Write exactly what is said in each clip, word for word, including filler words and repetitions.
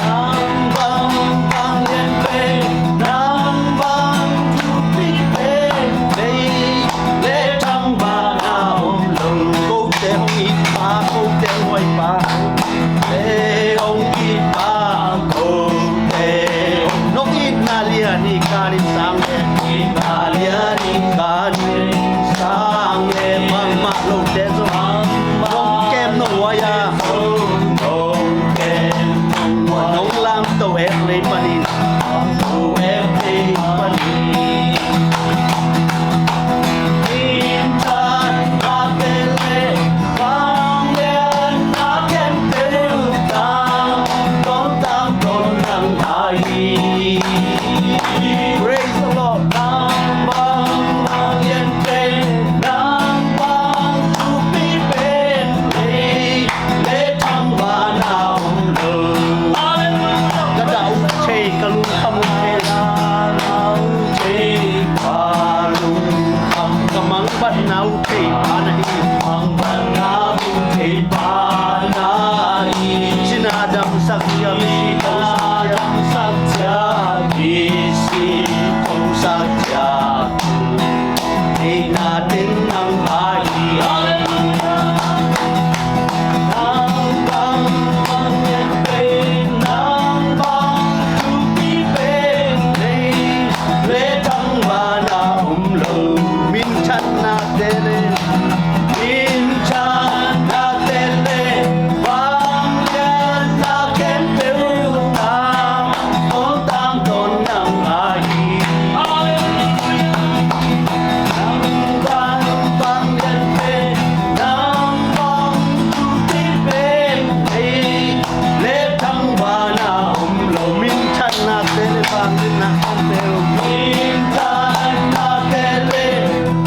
Nang bang vanglian pen, nang bang thupi pen, lei le thangvah na om lo. Kote hong it pa, kote hong hoih pa, kote hong it pa, kote hong, nong itna lian hi kanin sang le, itna lian hi kanin sang le, bangmah lote zong nong kem nong huai a, nong kem nong huai, nong lamto ek lei panin, lamto ek lei panin. Praise the Lord. Hallelujah. Ka dah uh thei, ka lungkham uh thei, ka lungkham, ka mangbatna uh thei pa na hi. Mangbatna uh thei pa na hi. Cina damsak ciang, cina damsak ciang, i si tongsak ciang, thei na teng nang a hi. Hallelujah. Nang bang vanglian pen, nang bang thupi pen, lei le thangvah na om lo. Minthanna te le, minthanna te le, vangliatna khempeuh tang, tawntang tawn nang a hi. Hallelujah. Nang bang vanglian pen, nang bang thupi pen, lei le thangvah na om lo. Minthanna te le vangliatna khempeuh, minthanna te le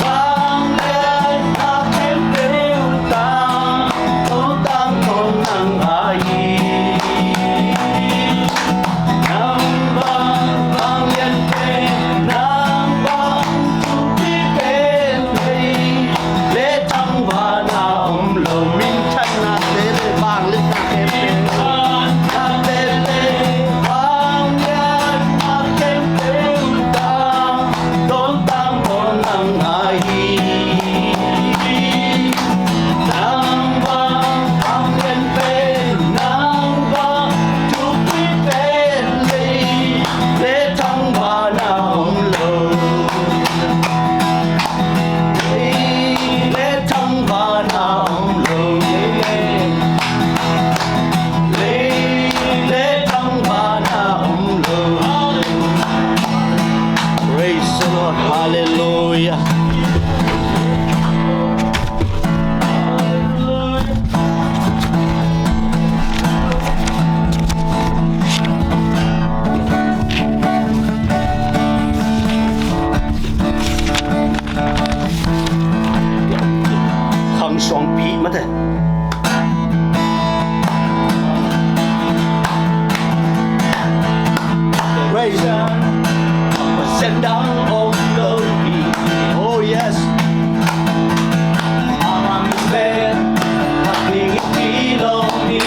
vangliatna khempeuh tang, tawntang tawn nang a hi. Nang bang vanglian pen, nang bang thupi pen, lei le thangvah na om lo. Minthanna te le vangliatna khempeuh, minthanna te le vangliatna khempeuh tang, tawntang tawn nang a hi. Nang bang vanglian pen, nang bang thupi pen, lei le thangvah na om lo. Lei le thangvah na om lo. Lei le thangvah na om lo. Praise the Lord. Hallelujah. Khang suangpi mate. Praise the Lord. Pasian dang om lo hi. Oh yes. Amah min pen a ding in pi lo hi.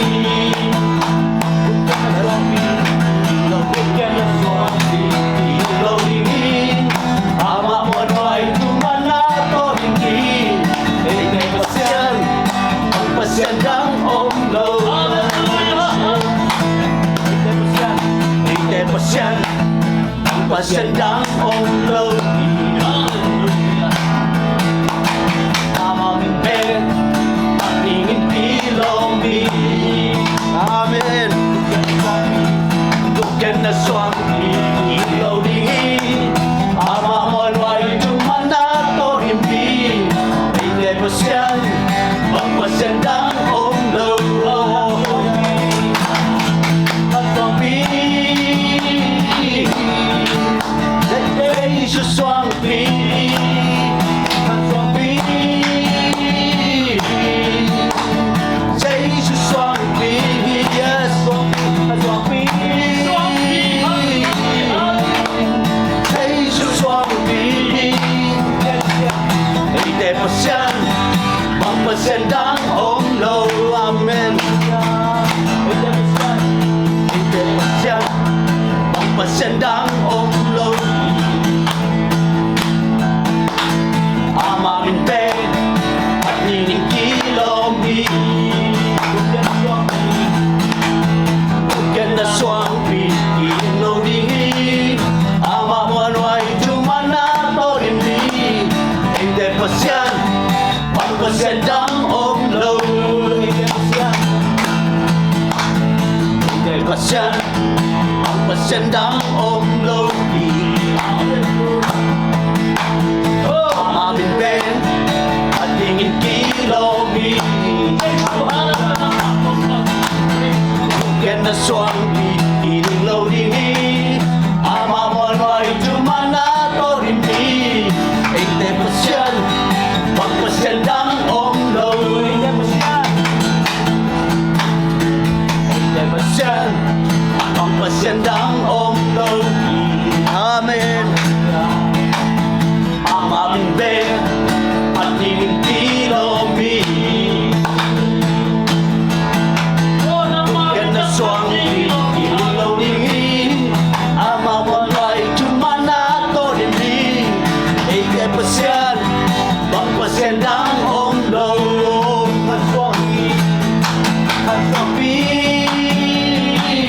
Pasian dang om lo. Pasian dang om lo. Amen. Ken na suang hi lo ding hi. Amah muanhuai thumang na tawh himpi. Eite Pasian bang Pasian dang om lo. Hasuangpi, Jesu suangpi, hasuangpi. Jesu suangpi, yes, suangpi, suangpi, suangpi, Pasian dang om lo hi. Amah min pen a dingin kilawm hi. Ken na suangpi hi ding lo ding hi. Amah muanhuai thuman a tawh ding hi. Eite Pasian bang Pasian dang om lo. Eite Pasian bang Pasian dang om lo. Amen. Amah min pen a dingin kilawm hi. Ken na suangpi hi ding lo ding hi. Amah muanhuai thuman a tawh ding hi. Eite Pasian bang Pasian dang om lo. Khan suangpi, khan suangpi hi.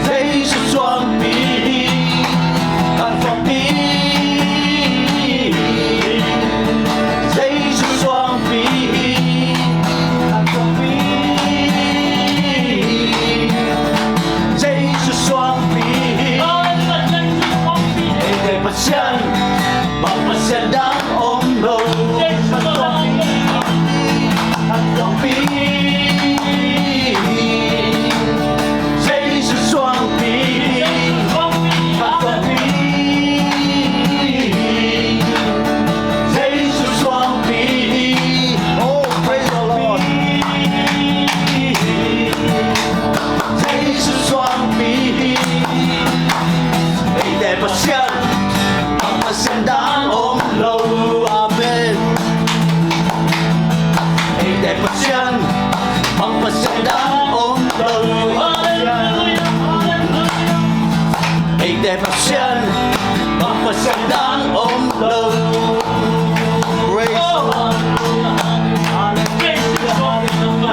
Jesu suangpi hi. Khan suangpi hi. Jesu suangpi hi. Khan suangpi hi. Jesu suangpi hi. Eite Pasian bang Pasian dang om lo. Khan suangpi hi. Jesu suangpi hi. Khan suangpi hi. Jesu suangpi hi. Oh, praise the Lord. Jesu suangpi hi. Eite Pasian bang Pasian dang om lo. Amen. Eite Pasian bang Pasian dang om lo. Eite Pasian bang Pasian dang om lo. Praise the Lord.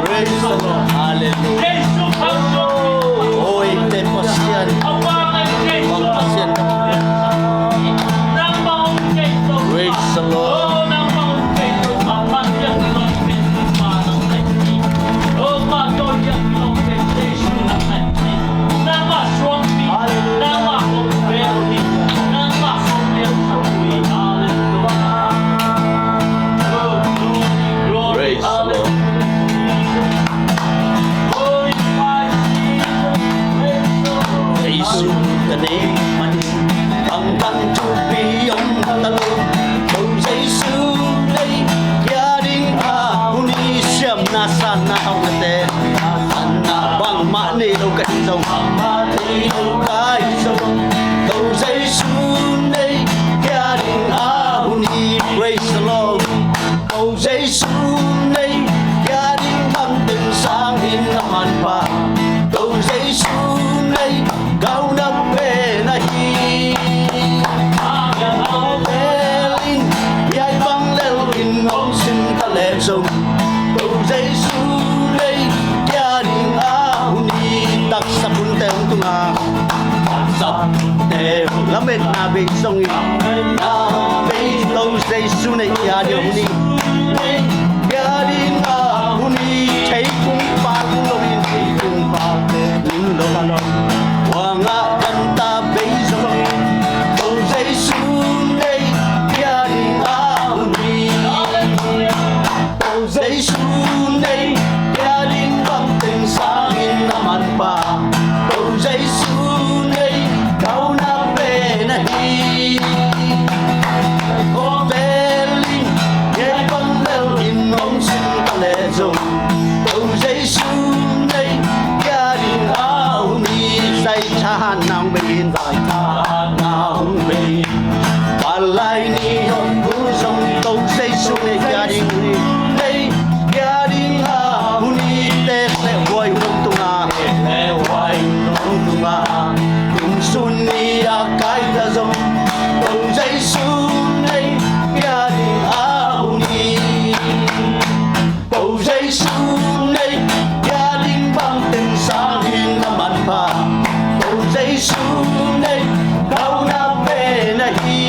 Praise the Lord. Hallelujah. Oh, Eite Pasian bang Pasian dang. Praise the Lord. Praise the Lord. Jesu ka deih manin bangtan thupi om ta lo. Ko Jesu deih kia ding a hun hi. Siamna sanna haunate, sanna bangmah nei lo ka hih zong, bangmah nei lo ka hih zong, ko Jesu deih kia ding a hun hi. Praise the Lord. Ko Jesu deih kia ding bangteng sangin a manpha, ko Jesu deih ka hun a pen ahi. Khawvel in hiai bang lel in hong sim ta leh zong, ko Jesu deih kia ding a hun hi. Taksa bunte hong tunga, taksa bunte hong lametna bei zongin, na bei, ko Jesu deih kia ding a hun hi. Kia ding a hun hi. Theikung pal hun lo in, theikung pal hun lo in, kuangah ganta bei zong, ko Jesu deih kia ding a hun hi. Ko Jesu deih kia ding bangteng sangin a manpha, ko Jesu deih ka hun a pen ahi. Khawvel in hiai bang lel in hong sim ta leh zong, ko Jesu deih kia ding a hun hi. Zaithahatna hong bei in, zaithahatna hong bei in. Palai ni hong bu zong, ko Jesu deih kia ding, deih kia ding a hun hi. Tek leh huai hun hong tunga, tek leh huai hun hong tunga, kum sun ni a kai ta zong, ko Jesu deih kia ding a hun hi. Ko Jesu deih kia ding bangteng sangin a manpha, ko Jesu deih ka hun a pen ahi.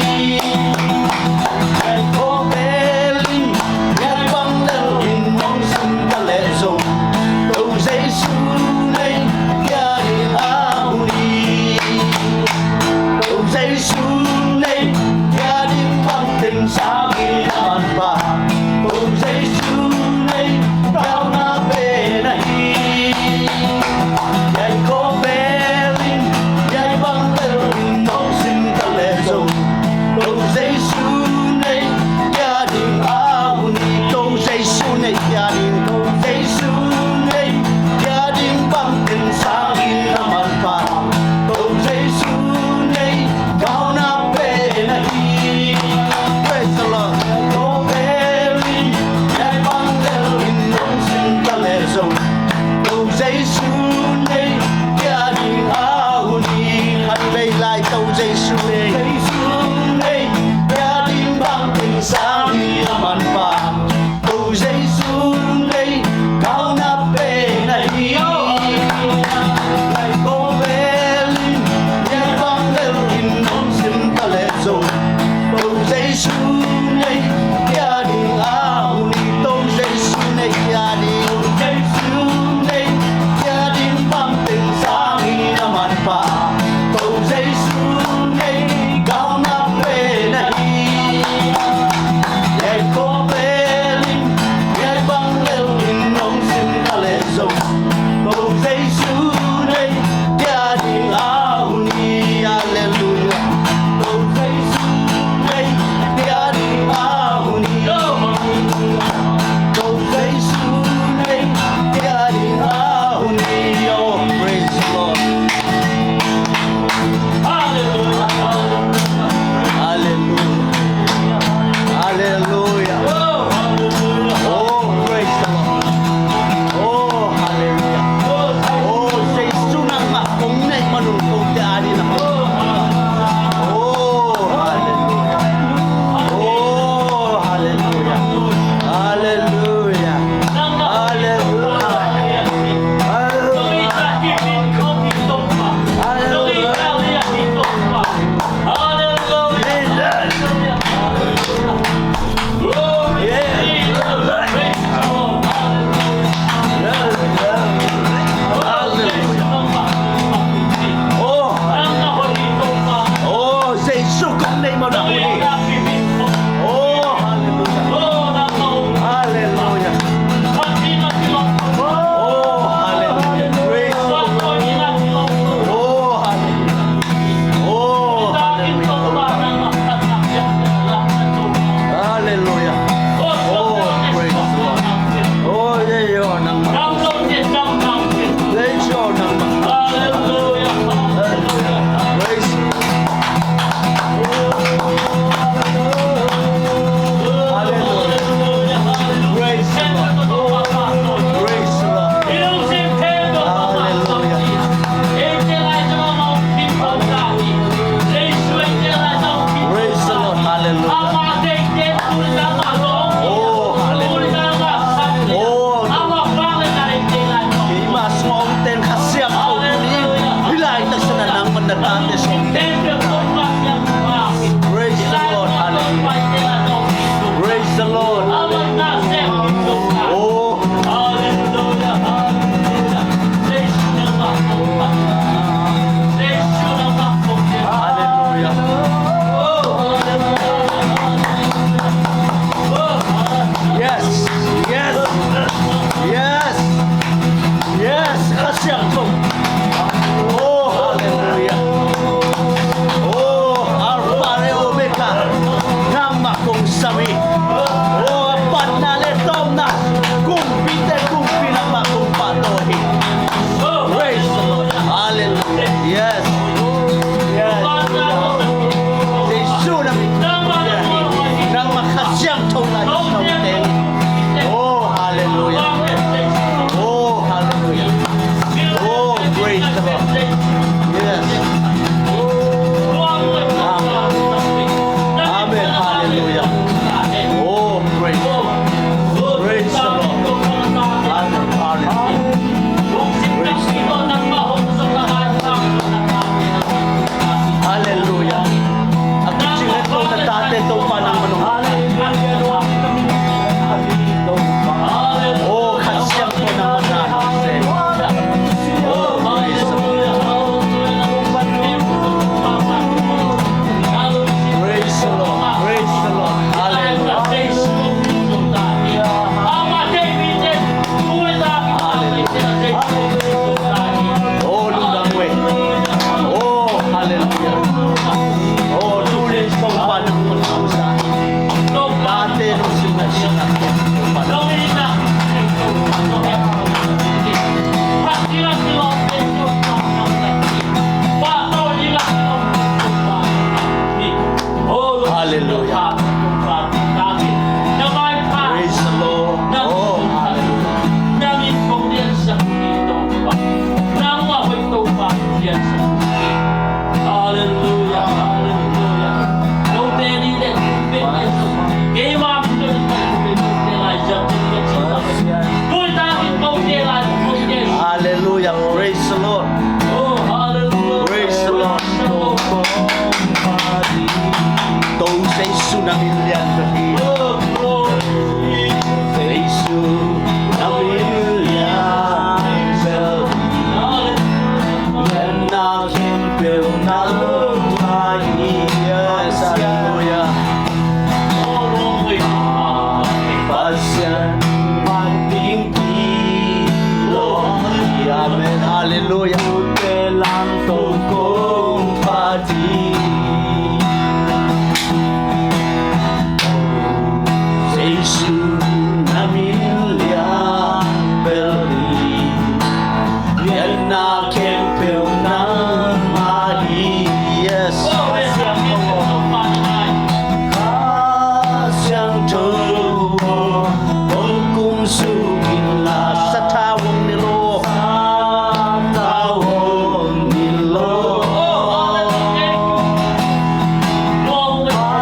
Halleluia. Te lam tawh kong pha ding. Jesuh na min lian bel ding. Lianna khempeuh nangmah hi. Yes. Kha Siangtho aw, hong kumsuk inla. Sathau hong nilh aw. Sathau hong nilh aw. Kha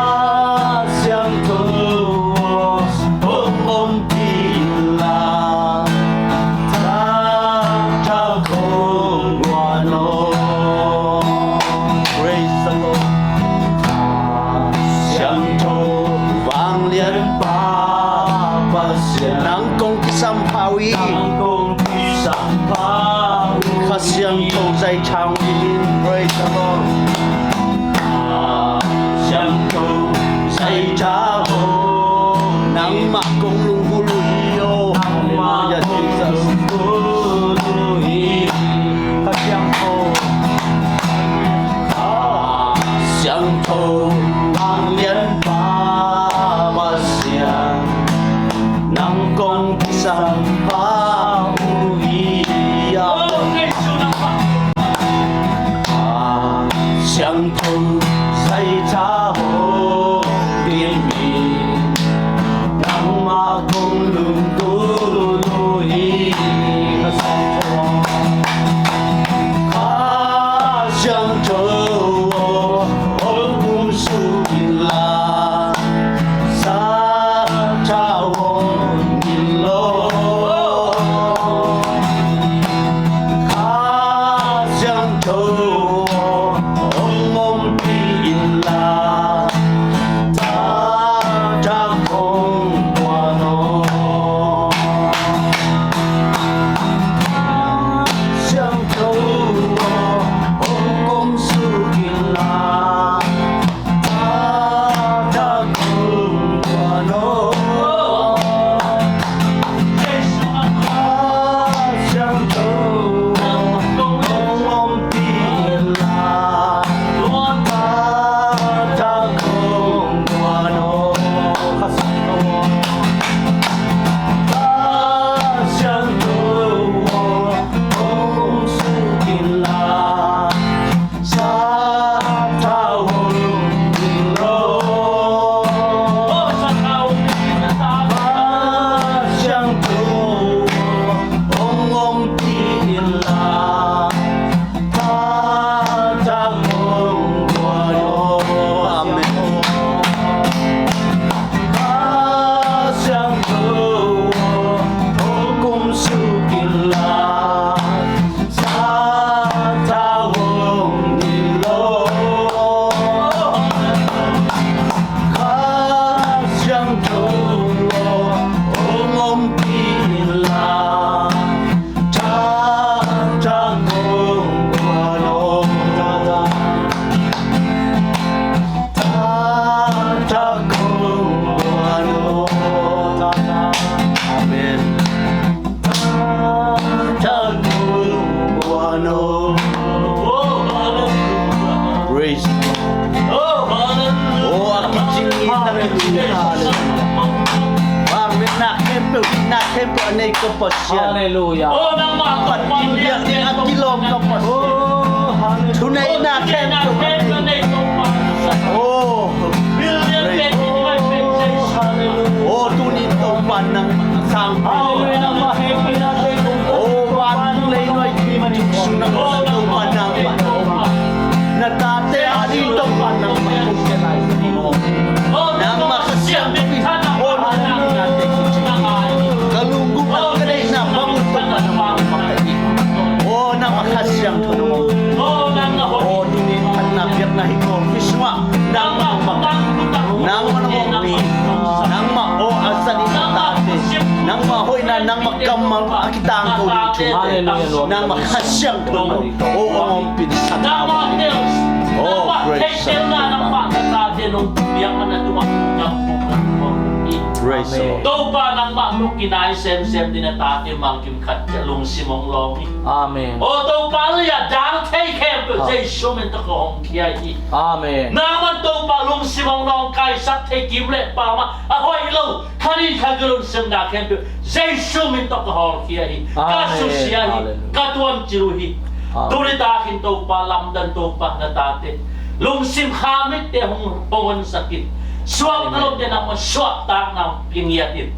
Siangtho aw, hong ompih inla. Taktak hong guan aw. Praise the Lord. Siangtho vanglianpa Pasian, nang kong kisampha uh hi. Nang kong kisampha uh hi. Kha Siangtho zaitha hong nilh in. Praise the Lord. Kha Siangtho zaitha hong nilh in. Nangmah kong lunggulh uh hi aw. Nangmah kong lunggulh uh hi. Kha Siangtho. Kha Siangtho vanglianpa Pasian, nang kong kisampha uh hi. Amen. Kha Siangtho zaitha hong nilh in. Nangmah kong lunggulh uh hi. Kha Siangtho aw, hong kumsuk inla. Sathau hong nilh aw. Kha Siangtho aw, hong ompih inla. Taktak hong guan aw. Siangtho aw, hong kumsuk inla. Taktak hong guan aw. Kha Siangtho aw, hong ompih inla. Taktak hong guan aw. Kha Siangtho aw, hong kumsuk inla. Sathau hong nilh aw. Kha Siangtho hong ompih inla. Taktak hong guan aw. Amen. Kha Siangtho aw, hong kumsuk inla. Sathau hong nilh aw. Kha Siangtho aw, hong ompih inla. Taktak hong guan aw. Taktak hong guan aw. Amen. Praise. Oh, a kicing in, a kicing in. Hallelujah. Vangliatna khempeuh, na khempeuh a nei ko Pasian. Hallelujah. Pathian biakinn a kilawm ko Pasian. Thuneihna khempeuh a nei. Oh, praise. Oh, tuni Topa nangmah sang. Hallelujah. Oh, van lei nuai kim sung nangmah Topa nangmah. Na tate ading Topa nangmah. Nangmah Kha Siangtho in. Oh, nangmah nate kici. Ka lunggulh ka deihna bang un Topa nangmah ka hi. Oh, nangmah Kha Siangtho nangmah. Oh, tuni phatna biakna hi ko. Khristmas nangmah bang. Nangmah nangmah. Nangmah, oh, a zanin a tate. Nangmah hoihna, nangmah kammal a kitang ko ding thu. Hallelujah, Lord. Nangmah Kha Siangtho. Oh, hong ompih in sa. Oh, praise the Lord. Praise the Lord. Topa nangmah tawh kinai semsem ding na tate malkim khat ciah lungsim hong lawng hi. Amen. O Topa, lei a dang thei khempeuh Jesu min tawh ka hong khia hi. Amen. Nangman Topa lungsim hong lawng kaisak thei kim le pam ah a hoih lo kha ding kha gil lungsim na khempeuh Jesu min tawh ka hong khia hi. Ka susia hi. Ka tuancil uh hi. Tuni takin Topa lamdang Topa na tate lungsim kha mitte hong hong honsak in. Suak na lote nangmah suahtakna hong kingiat in.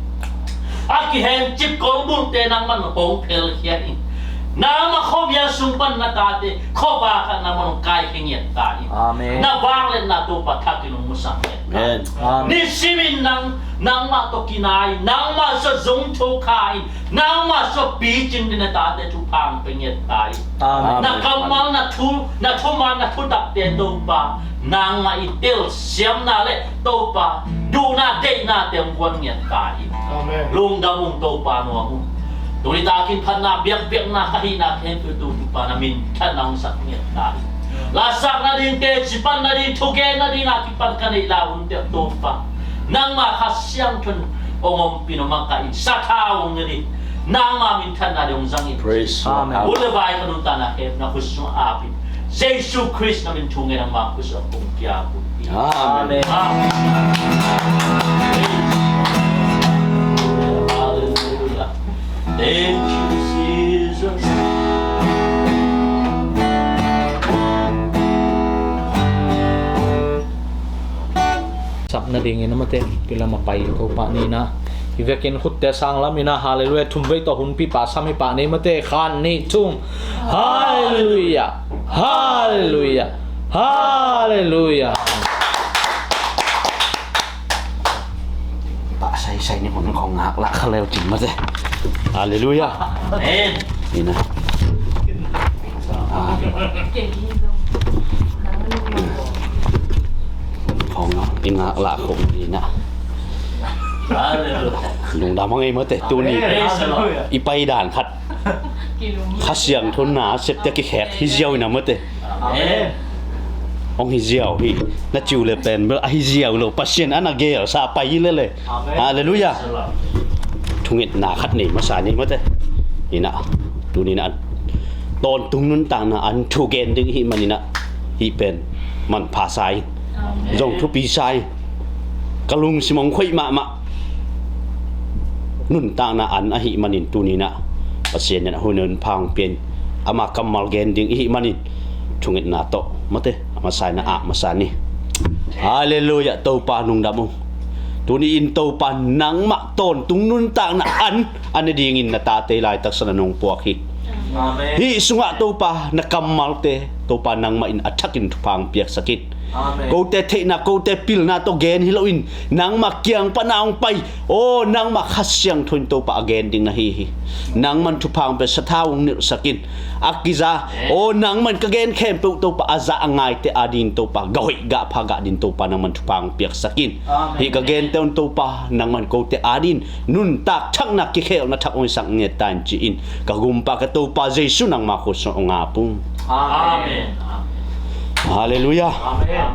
A kihencip kongbulte nangmah hong phelkhia in. Nangmah khuamial sung pan na tate khuavak ah nangmah hong kaikhia ngiat ta in. Amen. Na vangliatna Topa thakin hong musak ngiat ta in. Amen. Nisimin nang nangmah tawh kinai, nangmah sua zung thukha in, nangmah sua picing ding na tate thupha hong pia ngiat ta in. Amen. Na kammal, na thu, na thuman, na thutakte Topa nangmah i telsiamna le Topa duhna deihnate hong guan ngiat ta in. Amen. Lungdam ung Topa, nuam ung. Tuni takin phatna biakpiakna ka hihna khempeuh Topa na minthanna hong sak ngiat ta in. Lasak nading, teci pan nading, thugen nading a kipan ka neih lai hunte Topa nangmah Kha Siangtho in hong ompih in hong makaih in sathau hong ngen in. Nangmah minthanna ding hong zang in. Praise the Lord. Amen. Hun le vai ka nuntakna khempeuh na khut sungah ap in. Jesu Khrist na min thu ngen nangmah khut sungah kong kiap uh hi. Amen. Amen. Hallelujah. Thank you, Jesus. Sap nadingin a mate, pilam a pai Topa ni na. Hi vekin khutte sang lam ina, hallelujah, thum vei tawh hun pipa sam hi pah ni mate, khan nih thum. Hallelujah, hallelujah, hallelujah. Pah saisai ni hun khong ngak lah kha leu cin mate. Hallelujah. Amen. Ni na. Ah. Khong i ngak lah khong ni na. Hallelujah. Lungdam a ngei mate tuni. Praise the Lord. I pai dan khat Kha Siangtho na septe kikhek hi ziau ina mate. Amen. Hong hi ziau hi. Na ciu le pen bel a hi ziau lo. Pasian a na gelsa pai hi lele. Amen. Hallelujah. Thungetna khat nei masa ni mate. Ina. Tuni na tawntung nuntakna an thugen ding hi manina. Hi pen manpha sa hi. Amen. Zong thupi sa hi. Ka lungsim hong khoih mahmah. Nuntakna an ahih manin tuni na Pasian in a hun in phang pia in ama kammal gen ding ihih manin thungetna tawh mate a masa in a ap masa ni. Hallelujah. Topa nungdam ung. Tuni in Topa nangmah tawntung nuntakna an a ne dingin na tate laitaksan a nong puak hi. Amen. Hih sungah Topa na kammalte Topa nangmah in a thakin thupha hong piaksak in. Amen. Kote theihna, kote pilna tawh gen hi loin nangmah kiang pana hong pai. Aw nangmah Kha Siangtho in Topa a gen ding na hi hi. Nangman thupha hong pia, sathau hong nilhsak in. A kiza, aw nangman ka gen khempeuh Topa a za a ngaite adin Topa gah hoih gah pha gah din Topa nangman thupha hong piaksak in. Amen. Hih ka gente un Topa nangman kote adin nuntak thakna kikhelna thak hong hisak ngiat ta in ci-in ka gumpa ka Topa Jesu nangma khut sungah hong ap ung. Amen. Hallelujah. Amen.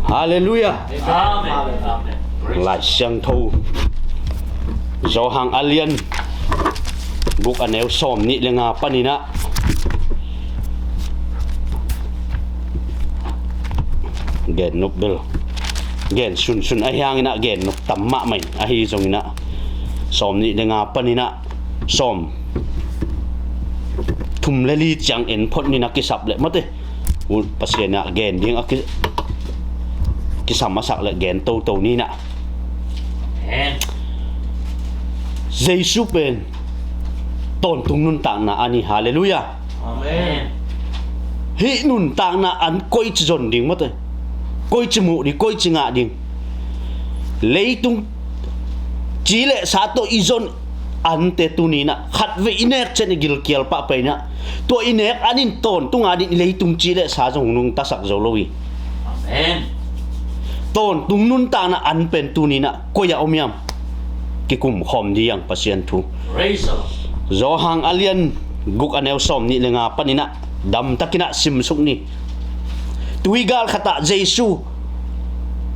Hallelujah. Amen. Amen. Lai Siangtho Johan a lian guk a neu sawm nih le nga paninah gen nop bel gen sunsun ahi hanginah gen nop tam mahmah in ahi zonginah sawm nih le nga paninah sawm thum le li ciang en phot ninah kisap leh mate. Pasian ah gen ding a ki, kisam a sak leh gen toto ninah. Amen. Jesu pen tawntung nuntakna an hi. Halleluiah. Amen. Hih nuntakna an koici zon ding mate, koici muh ding, koici ngah ding. Leitung ci le sa tawh i zon ante tuninah khatvei i nek cian i gilkial pah peinah tua i nek an in tawntung adin i leitung ci le sa zong nungtasak zo lo hi. Amen. Tawntung nuntakna an pen tuninah koi-ah om hiam? Kikum khawm ding ang Pasian thu. Praise the Lord. Johan a lian guk a neu sawm nih le nga paninah damtakinah simsuk ni. Tui gal khatah Jesu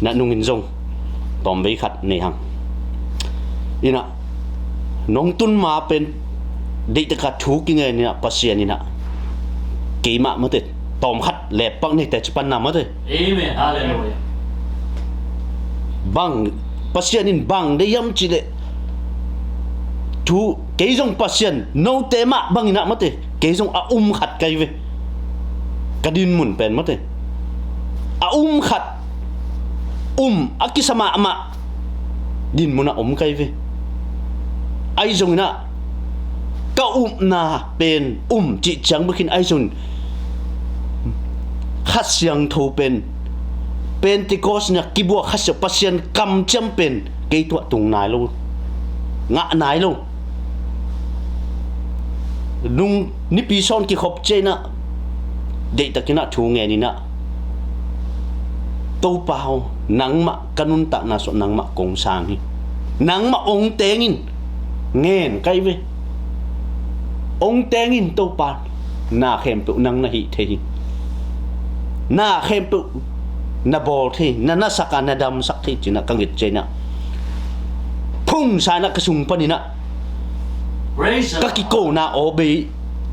na nungin zong tawmvei khat nei hang. Inah nong tun ma pen deihtak a thu kingen inah Pasian inah keimah mate tawmkhat lepak nei teci panna mate. Amen. Halleluiah. Bang Pasian in bang dei hiam cih leh thu kei zong Pasian note mah bang inah mate kei zong a um khat kai ve. Ka dinmun pen mate a um khat um a kisa mahmah dinmun a om kai ve. Ahi zong inah ka upna pen um cih ciang bekin ahi zong Kha Siangtho pen Pentecost na kibuak Kha Siang Pasian kamciam pen kei tuah tung nai lo, ngah nai lo. Nung nipi sawn kikhop ciah inah deihtakin ah thu ngen inah Topa aw, nangmah ka nuntakna sungah nangmah kong sang hi. Nangmah ong teng in ngen kai ve. Ong teng in Topa, na khempeuh nang na hih thei hi. Na khempeuh na bawl thei, na nasak a na damsak thei ci-in ah ka nget ciah inah phungsa inah ka sung pan inah Praise the Lord. Ka kikona aw bei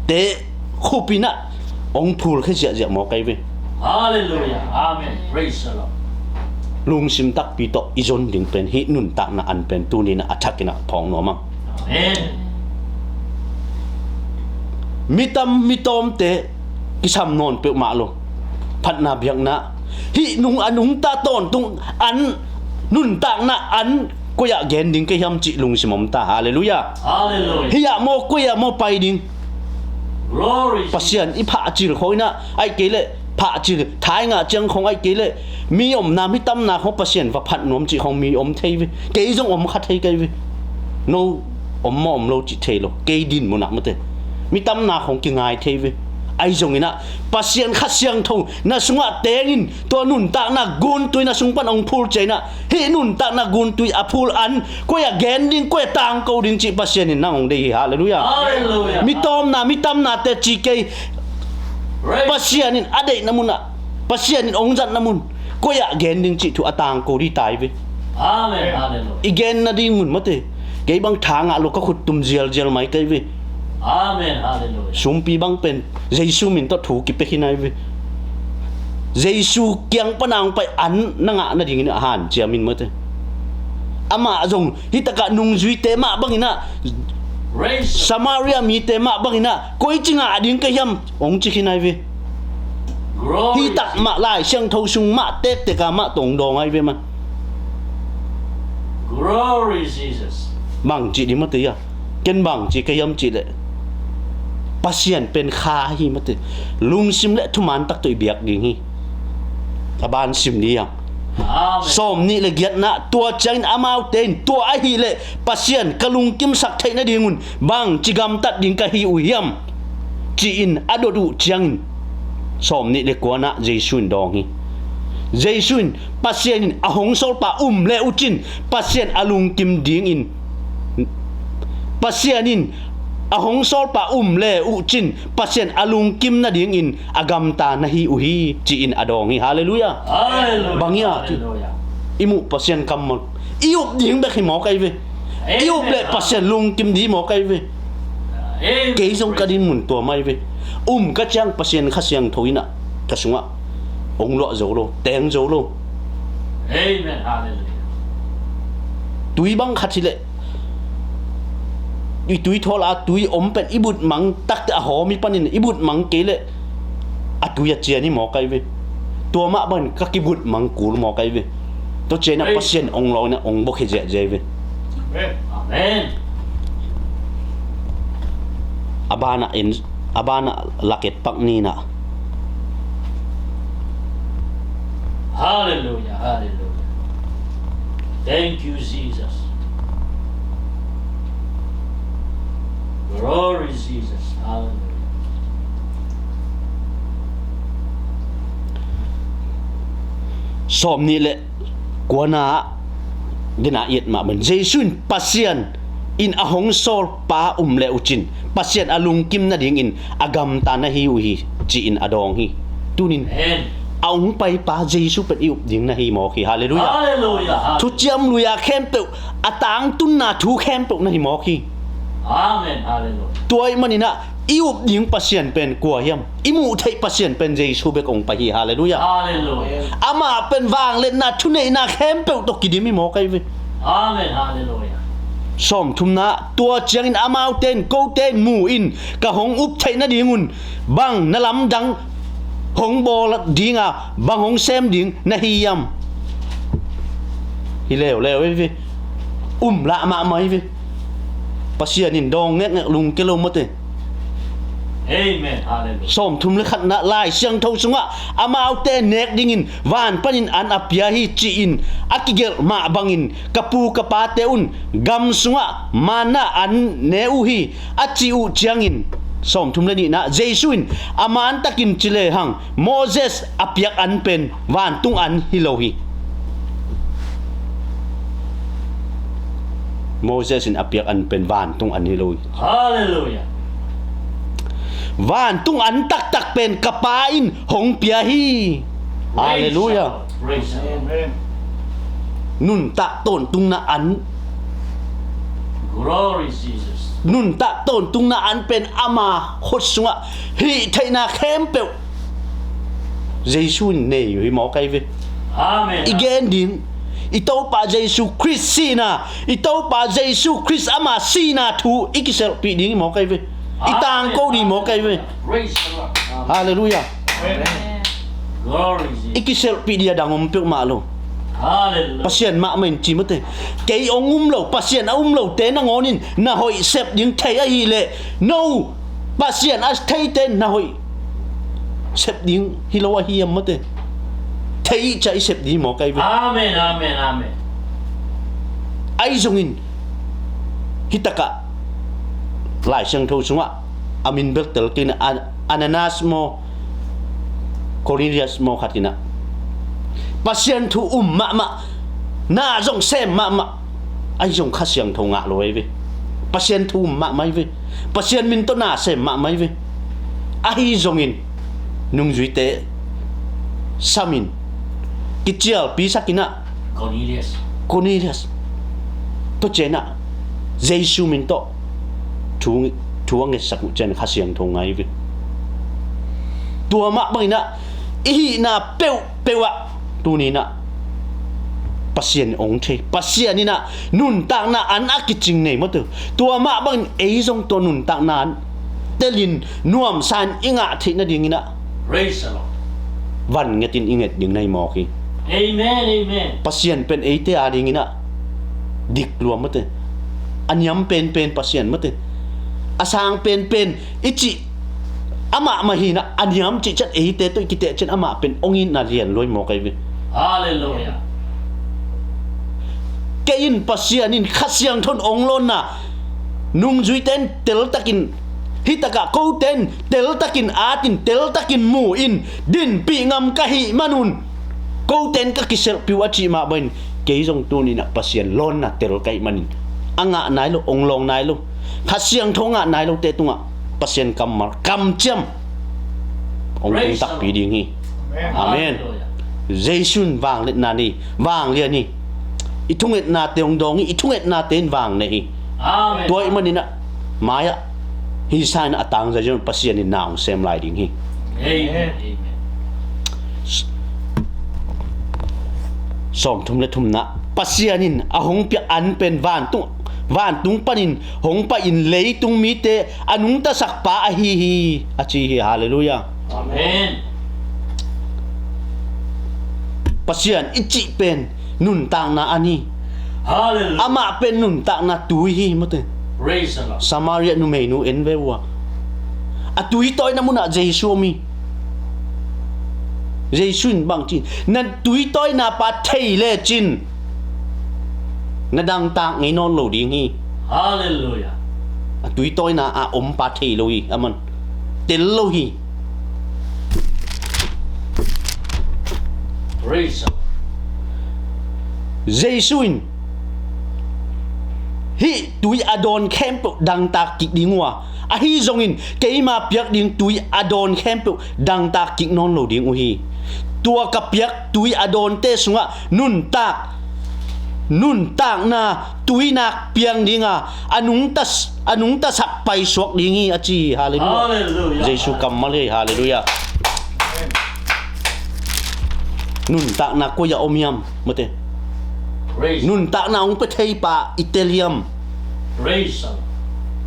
te khup inah ong phulkhia ziahziah maw kai ve. Hallelujah. Amen. Praise the Lord. Lungsim takpi tawh i zon ding pen hih nuntakna an pen tuni inah a thak inah phawng nuam ang. Amen. Mi tam mi tawmte kisam nawn peuhmah lo. Phatna biakna hih nung a nungta tawntung an nuntakna an koi-ah gen ding ka hiam cih lungsim om ta. Halleluiah. Hallelujah. Hih ah maw koi-ah maw pai ding. Glory. Pasian i phah cil khawh inah aih kei leh Phah cil, thai ngah ciang khong aih kei leh, mi omna, mi tamna khong Pasian va phat nuam cih khong mi om thei ve. Kei zong om kha thei kei ve. No om maw om lo cih thei lo. Kei din munah mate. Mi tamna khong kingai thei ve. Ahi zongin ah, Pasian Kha Siangtho na sungah tengin, tua nuntakna guntui na sung pan hong phul ciangin ah, hih nuntakna guntui a phul an, koi ah gen ding, koi ah tangko ding cih Pasian in nang hong deih hi. Halleluiah. Halleluiah. Mi tawmna, mi tamnate ci kei. Praise. Pasian in a deihna munah, Pasian in hong zatna mun, koi ah gen ding cih thu a tangko dih tai ve. Amen. Halleluiah. I gen nading mun mate. Kei bang tha ngah lo, ka khut tum zialzial mai kei ve. Amen. Halleluiah. Sumpi bang pen Jesu min tawh thu kipia khin ahi ve. Jesu kiang pana hong pai an na ngah nadingin a hanciam in mate. Amah zong hih takah nungzuite mah bangin ah, Praise. Samaria mite mah bangin ah, koi ci ngah ding ka hiam, hong ci khin ahi ve. Glory. Hih tak mah Lai Siangtho sung mah tektek a mah tawh hong dawng ahi ve man. Glory Jesus. Bang ci ding mate a, ken bang ci ka hiam cih leh, Pasian pen kha hi mate. Lungsim le thuman tak tawh i biak ding hi. A ban sim ni a. Amen. Sawm nih le giatna, tua ciangin amaute in, tua ahih leh Pasian ka lungkimsak theih nadingun bangci gamtat ding ka hi uh hiam, ci-in a dot uh ciangin, sawm nih le kuana Jesu in dawng hi. Jesu in, Pasian in a hong sawlpa um le uh cin, Pasian a lungkim dingin, Pasian in a hong sawlpa um le uh cin, Pasian a lungkim nadingin a gamta na hi uh hi, ci-in a dawng hi. Halleluiah. Halleluiah. Bang hi a, halleluiah, i muh Pasian kammal, i up ding bek hi mawk ahi ve. I up le, amen, Pasian lungkim ding mawk ahi ve. Amen. Kei zong ka din mun tua mah ahi ve. Um ka ciang Pasian Kha Siangtho in ah ka sungah hong luah zo lo, teng zo lo. Amen. Halleluiah. Tui bang khat hi leh, i tui thawl a tui om pen i but mang takte a hawm i panin i but mang kei leh a tui a cian hi mawk ahi ve. Tua mah bangin ka kibut mang kul mawk ahi ve. Tua ciangin ah, praise, Pasian hong lawh in ah hong bawk hi ziahziah hi ve. Amen. A banah en, a banah lak et pak ni nah. Halleluiah, halleluiah. Thank you, Jesus. Glory, Jesus. Halleluiah. Sawm nih le kuana gina i et mah bangin, Jesu in, Pasian in a hong sawlpa um le uh cin, Pasian a lungkim nadingin a gamta na hi uh hi, ci-in a dawng hi. Tunin, amen, a hong paipa Jesu pen i up ding na hi mawk hi. Halleluiah. Halleluiah. Thuciam Lui-a khempeuh, a tangtunna thu khempeuh na hi mawk hi. Amen. Halleluiah. Tua ahih manin ah, i up ding Pasian pen kua hiam? I muh theih Pasian pen Jesu bek hong pai hi. Halleluiah. Halleluiah. Amah pen vangliatna thuneihna khempeuh tawh kidim hi mawk ahi ve. Amen. Halleluiah. Sawmthumna, tua ciangin amaute in, kote in mu in, ka hong up theih nadingun bang na lamdang hong bawl ding a, bang hong sem ding na hi hiam? Hi leuleu ahi ve. Um lah mahmah ahi ve. Pasian in dawng ngekngek lungkia lo mawte. Amen. Halleluiah. Sawmthum le khatna, Lai Siangtho sungah amaute nek dingin van panin an a pia hi, ci-in a kigelh mah bangin ka pu ka pate un gam sungah manna an ne uh hi, a cih uh ciangin, sawmthum le nihna, Jesu in a mantakin ci lehang Moses a piak an pen vantung an hi lo hi. Moses in a piak an pen vantung an hi lo hi. Halleluiah. Vantung an taktak pen ka Pa in hong pia hi. Praise, halleluiah, the Lord. Praise, the Lord. Amen. Nuntak tawntungna an. Glory, Jesus. Nuntak tawntungna an pen ama khut sungah hih theihna khempeuh Jesu in nei uh hi mawk ahi ve. Amen. I gen ding, i Topa Jesu Khrist sihna, i Topa Jesu Khrist ama sihna thu i kiselhpih ding hi mawk ahi ve. I tangko ding hi mawk ahi ve. Praise the Lord. Halleluiah. Amen. Glory, Jesus. I kiselhpih ding a dang om peuhmah lo. Halleluiah. Pasian mahmah in ci mawte. Kei hong um lo, Pasian a um lote nangawn in na hoih sep ding thei ahih leh, no, Pasian a theite na hoih sep ding hi lo ahi hiam maw te? Thei ciang i sep ding maw kai ve. Amen, amen, amen. Ahi zongin hih takah Lai Siangtho sungah a min bel tel kei in ah, An- Ananias maw, Cornelius maw khat in ah Pasian thu um mahmah, na zong sem mahmah, ahi zong Kha Siangtho ngah lo ahi ve. Pasian thu um mahmah ahi ve. Pasian min tawh na sem mahmah ahi ve. Ahi zongin nungzuite samin kicialpi sak in ah Cornelius. Cornelius tua ciang ah Jesu min tawh thu, thu a ngetsak uh ciang Kha Siangtho ngah ahi ve. Tua mah bangin ah i hihna peuhpeuh ah tuni in ah Pasian hong thei, Pasian in ah nuntakna an a kicing nei maw te. Tua mah bangin ei zong tua nuntakna an telin nuamsa in i ngah theih nadingin ah Praise the Lord. Van ngetin i nget ding na hi mawk hi. Amen, amen. Pasian pen eite a dingin ah dik lua maw te. A niam penpen Pasian maw te. A sang penpen i cih amah mah hi in ah, a niam cih ciang eite tawh i kiteh ciang amah pen hong itna lian lua hi mawk ahi ve. Hallelujah. Kei in Pasian in Kha Siangtho in hong lawnna nungzuite in teltakin, hih takah kote in teltakin atin, teltakin mu in, dinpih ngam ka hih manun kote in ka kiselhpih uh a cih mah bangin kei zong tuni in ah Pasian lawnna tel ka hih manin a ngah nai lo, hong lawng nai lo, Kha Siangtho ngah nai lote tungah Pasian kammal kamciam hong tung takpi ding hi. Amen. Amen. Hallelujah. Jesu in vangliatna nei, vanglian hi. I thungetnate hong dawng hi, i thungetnate in vang nei hi. Amen. Tua ahih manin ah mai-ah hih sangin a tangzai zong Pasian in na hong sem lai ding hi. Amen. Amen. Sawmthum le thumna, Pasian in a hong piak an pen vantung, vantung panin hong pai-in leitung mite a nungtasak pa ahi hi, a ci hi. Hallelujah. Amen. Pasian i cih pen nuntakna an hi. Hallelujah. Amah pen nuntakna tui hi, maw te. Praise the Lord. Samaria numeinu en ve uh a, a tui tawina munah Jesu om hi. Jesu in bang ci, na tui tawina pa thei lecin na dangtak ngei nawn lo ding hi. Hallelujah. A tui tawina a om pa thei lo hi, aman tel lo hi. Praise the Lord. Jesu in hih tui a dawn khempeuh dangtak kik ding uh a, ahi zongin keima piak ding tui a dawn khempeuh dangtak kik nawn lo ding uh hi. Tua ka piak tui a dawnte sungah nuntak, nuntakna tuinak piang dinga a nungtas, a nungtasak paisuak ding hi, a ci hi. Hallelujah. Hallelujah. Jesu kammal hi. Hallelujah. Nuntakna koi-ah om hiam, maw te. Praise. Nuntakna hong pia thei pa i tel hiam? Praise the Lord.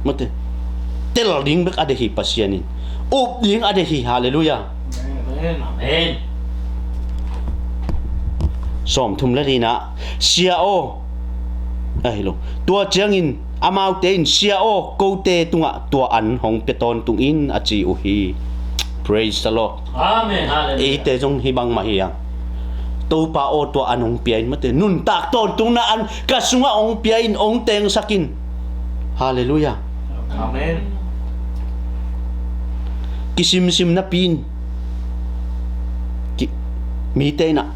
Maw te. Tel ding bek a deih hi Pasian in. Up ding a deih hi. Hallelujah. Amen. Amen. Sawmthum le lina, Sia aw. Ahi lo. Tua ciangin amaute in, Sia aw, kote tungah tua an hong pia tawntung in, a ci uh hi. Praise the Lord. Amen. Hallelujah. Eite zong hih bangmah hi a. Topa aw, tua an hong pia in, maw te. Nuntak tawntungna an ka sungah hong pia in, hong tengsak in. Hallelujah. Amen. Kisimsim napi in ki, mite in ah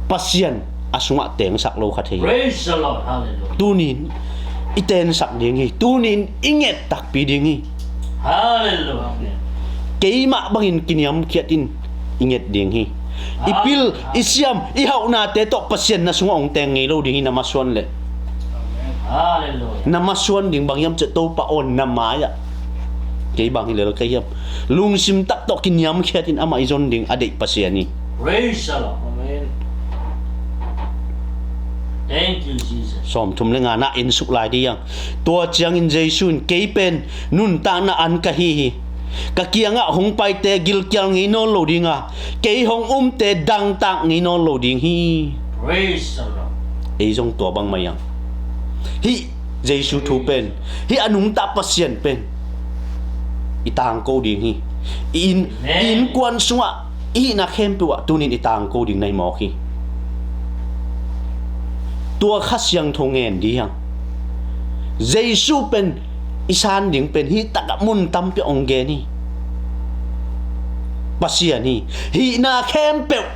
Pasian a sungah tengsak lo kha thei. Praise the Lord. Hallelujah. Tuni in i tengsak ding hi. Tuni in i nget takpi ding hi. Hallelujah. Keimah bangin kiniamkhiat in i nget ding hi. I pil, i siam, i hauhnate tawh Pasian na sungah hong teng ngei lo ding hi, na masuan leh. Hallelujah. Na masuan ding bang hiam cih leh, Topa aw, na mai-ah kei bang hi lel ka hiam? Lungsim tak tawh kiniamkhiat in amah i zon ding a deih Pasian hi. Praise the Lord. Amen. Thank you, Jesus. Sawmthum le ngana en suk lai dih hiam. Tua ciangin Jesu in, kei pen nuntakna an ka hi hi. Ka kiangah hong paite gilkial ngei nawn lo ding a, kei hong umte dangtak ngei nawn lo ding hi. Praise the Lord. Ei zong tua bangmah hiam. Hih Jesu thu pen, hih a nungta Pasian pen i tangko ding hi. I inn, i innkuan sungah i hihna khempeuh ah tunin i tangko ding na hi mawk hi. Tua Kha Siangtho ngen dih hang. Jesu pen i san ding pen hih takah mun tampi ah hong gen hi. Pasian hi. Hihna khempeuh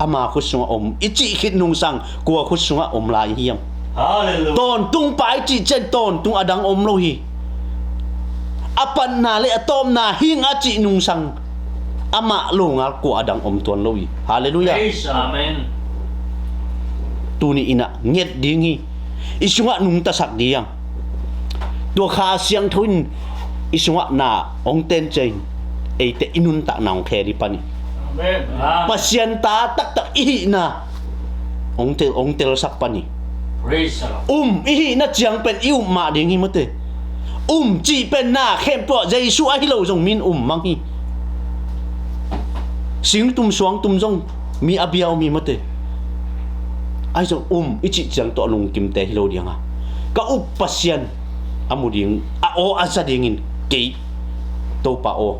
ama khut sungah om i cih khit nungsang kua khut sungah om lai hiam? Hallelujah. Tawntung pa i cih ciang tawntung a dang om lo hi. A patna le a tawpna hing a cih nungsang amah longal kua a dang om tuan lo hi. Hallelujah. Praise. Amen. Tuni in ah nget ding hi. I sungah nungtasak ding hang. Tua Kha Siangtho in i sungah na hong ten ciang eite i nuntakna hong khel hi pan hi. Amen. Pasian ta taktak i hihna hong tel, hong telsak pan hi. Praise the Lord. Um i hihna ciang pen i um mah ding hi mate. Um cih pen na khempeuh ah Jesu ahi lo zong min um mang hi. Singtum suangtum zong mi a bia om hi mate. Ahi zong um i cih ciang tawh a lungkimte hi lo ding a, ka up Pasian a mu ding, a aw a za dingin kei Topa aw,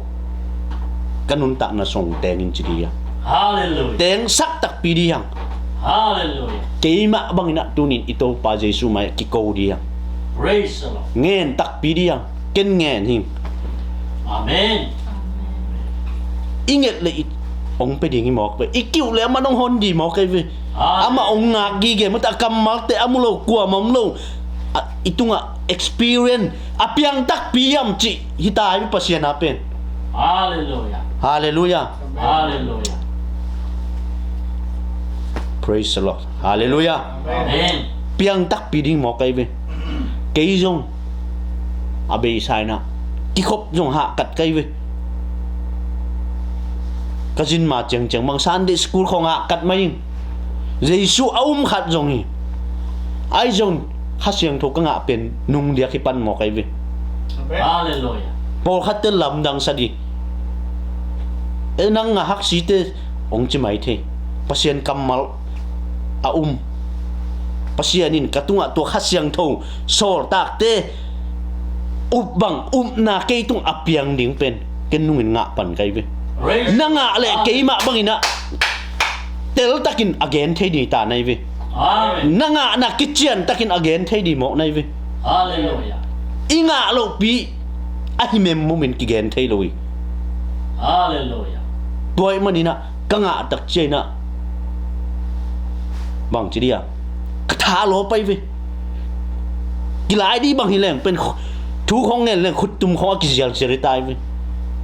ka nuntakna sung teng in ci ding a. Hallelujah. Tengsak takpi ding hang. Hallelujah. Keimah bangin ah tunin i Topa Jesu mai ah kiko ding hang. Praise the Lord. Ngen takpi ding hang. Ken ngen hing. Amen. I nget le i hong pe ding hi mawk ve. I kiuh le amah nong hon ding mawk ei ve. Amen. Amah hong ngak gige mate, a kammalte a mu lo, kuamah om lo. A, i tungah experience a piang takpi hiam cih hi ta hi Pasian a pen. Hallelujah. Hallelujah. Hallelujah. Praise the Lord. Hallelujah. Amen. Piang takpi ding mawk ei ve. Kei zong a beisa in ah kikhop zong hahkat kei ve. Ka zin ma ciangciang bang Sunday school khong hahkat mai ing. Jesu a um khat zong hi. Ahi zong Kha Siangtho ka ngah pen nung diak hi pan mawk ei ve. Amen. Hallelujah. Pawlkhatte lamdang sa ding. E, nang ngah haksite hong ci mai thei. Pasian kammal a um. Pasian in ka tungah tua Kha Siangtho sawltakte up bang upna kei tung a piang ding pen ken nungin ngah pan kei ve. Praise. Na ngah le keimah bangin ah teltakin a gen thei ding ta nai ve. Amen. Na ngahna kiciantakin a gen thei ding mawk nai ve. Hallelujah. I ngah lohpi a hi memmumin kigen thei lo hi. Hallelujah. Tua ahih manin ah ka ngah tak ciangin ah bang ci dih a, ka tha lawp ai ve. Kilai dih bang hi leng pen khu-, thu khong ngen leng khuttum khong a kizialzial hi ta ai ve.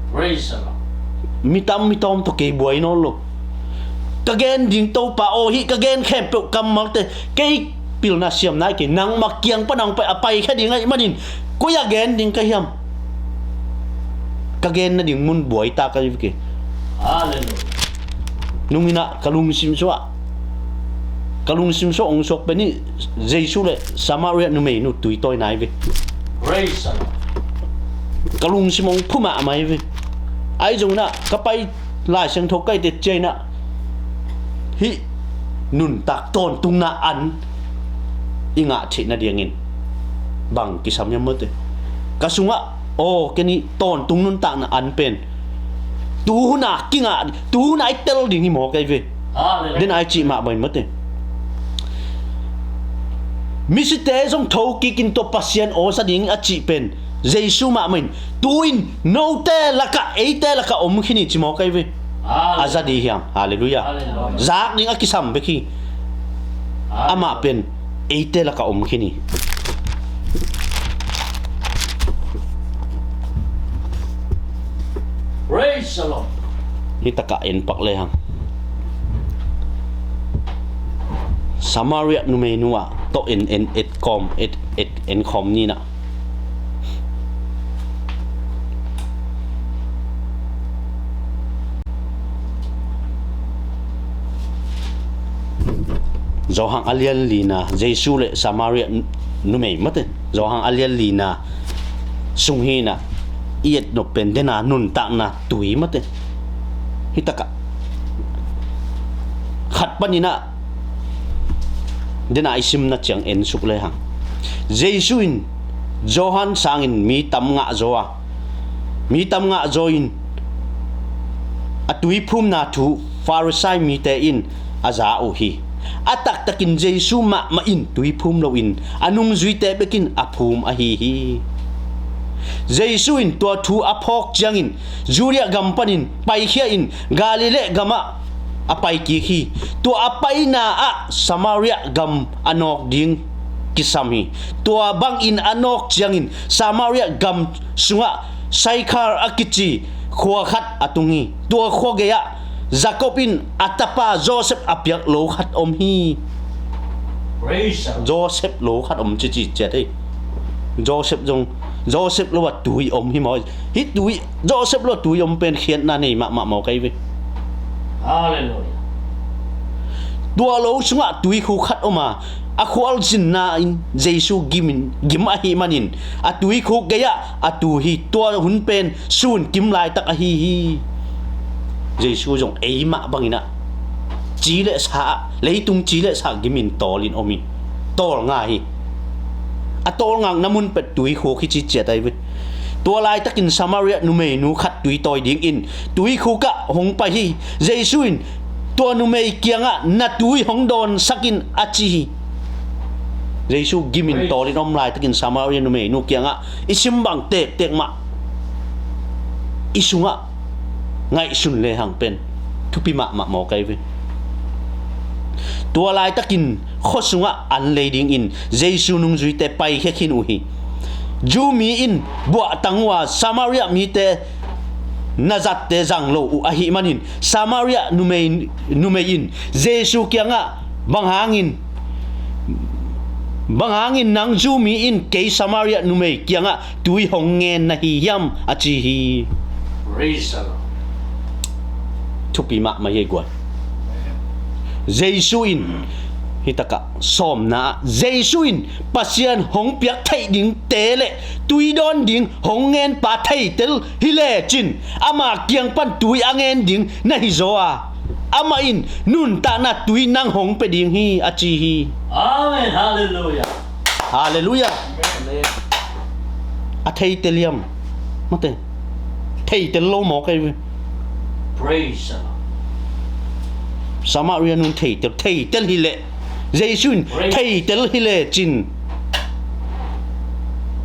Praise the Lord. Mi tam mi tawm tawh kei buai nawn lo. Ka gen ding Topa aw, hih ka gen khempeuh kammalte kei pilna siamna hi kei, nangmah kiang pan hong pai, a paikhia ding ahih manin koi ah gen ding ka hiam? Ka gen nading mun buai ta ka hi ve kei. Hallelujah. Nungin ah ka lungsim sungah, ka lungsim sungah hong suak pen hih Jesu le Samaria numeinu tui tawina hi ve. Praise the Lord. Ka lungsim hong phu mahmah hi ve. Ahi zongin ah ka pai Lai Siangtho ka et ciangin ah hih nuntak tawntungna an i ngah theih nadingin bang kisam hiam mate? Ka sungah aw, ken hih tawntung nuntakna an pen tuhuna kingah, tuhuna i tel ding hi mawk ei ve. Hallelujah. Den ai cih mah bangin mate. Misite zong tho kikin tua Pasian aw sa ding a cih pen Jesu mahmah in tu-in note lakah, eite lakah om khin hi ci mawk ei ve. Hallelujah. A za dih hiam? Hallelujah. Hallelujah. Zak ding a kisam bek hi. Hallelujah. Amah pen eite lakah om khin hi. Praise the Lord. Hih takah en pak lehang, Samaria numeinu ah tawh en, en, et kawm, et, et, en khawm ni nah. Johan a lian lina, Jesu le Samaria nu-, numei mate. Johan a lian lina sung hi nah, i et nop pen dena nuntakna tui mate. Hih takah khat panin ah dena i simna ciang en suk lehang, Jesu in Johan sangin mi tam ngah zaw a, Mi tam ngah zaw in a tuiphumna thu Farisai mite in a za uh hi. A taktakin Jesu mahmah in tuiphum loin a nungzuite bekin a phum ahi hi. Jesu in tua thu a phawk ciangin Judea gam panin paikhia in Galilee gamah a pai kik hi. Tua a paina ah Samaria gam a nawk ding kisam hi. Tua bangin a nawk ciangin Samaria gam sungah Sychar a kici khua khat a tung hi. Tua khua gei-ah Jacob in a tapa Joseph a piak lo khat om hi. Praise the Lord. Joseph lo khat om cici ciat hi. Joseph zong, Joseph lo a tui om hi maw? Hih tui, Joseph lo a tui om pen khiatna nei mahmah maw kei ve. Hallelujah. Tua lo sungah tuikhuk khat om a, a khualzinna in Jesu gimin, gim ahih manin a tuikhuk gei-ah a tu hi. Tua hun pen sun kim laitak ahi hi. Jesu zong eimah bangin ah ci le sa, leitung ci le sa gimin tawlin om hi. Tawlnga hi. A tawlngakna mun pet tuikhuk hi ci ciat ahi ve. Tua laitakin Samaria numeinu khat tui tawi dingin tuikhuk ah hong pai hi. Jesu in tua numei kiangah na tui hong dawnsak in a ci hi. Jesu gimin tawlin om laitakin Samaria numeinu kiangah i sim bang tektek mah i sungah ngaihsun lehang pen thupi mahmah maw kei ve. Tua laitakin khua sungah an lei dingin Jesu nungzuite paikhia khin uh hi. Jew mi in buahtang uh a Samaria mite na zatte zang lo uh ahih manin Samaria numei, numei in Jesu kiangah bang hangin, bang hangin nang Jew mi in kei Samaria numei kiangah tui hong ngen na hi hiam a ci hi. Praise the Lord. Thupi mahmah hi guai. Jesu in, hih takah sawmna ah Jesu in Pasian hong piak theih dingte le tui dawn ding hong ngenpa theitel hi lecin ama kiang pan tui a ngen ding na hi zaw a, amah in nuntakna tui nang hong pia ding hi a ci hi. Amen. Hallelujah. Hallelujah. Amen. A theitel hiam? Mate. Theitel lo maw kei ve. Praise the Lord. Samaria nun theitel, theitel hi leh. Jesu in theitel hi lecin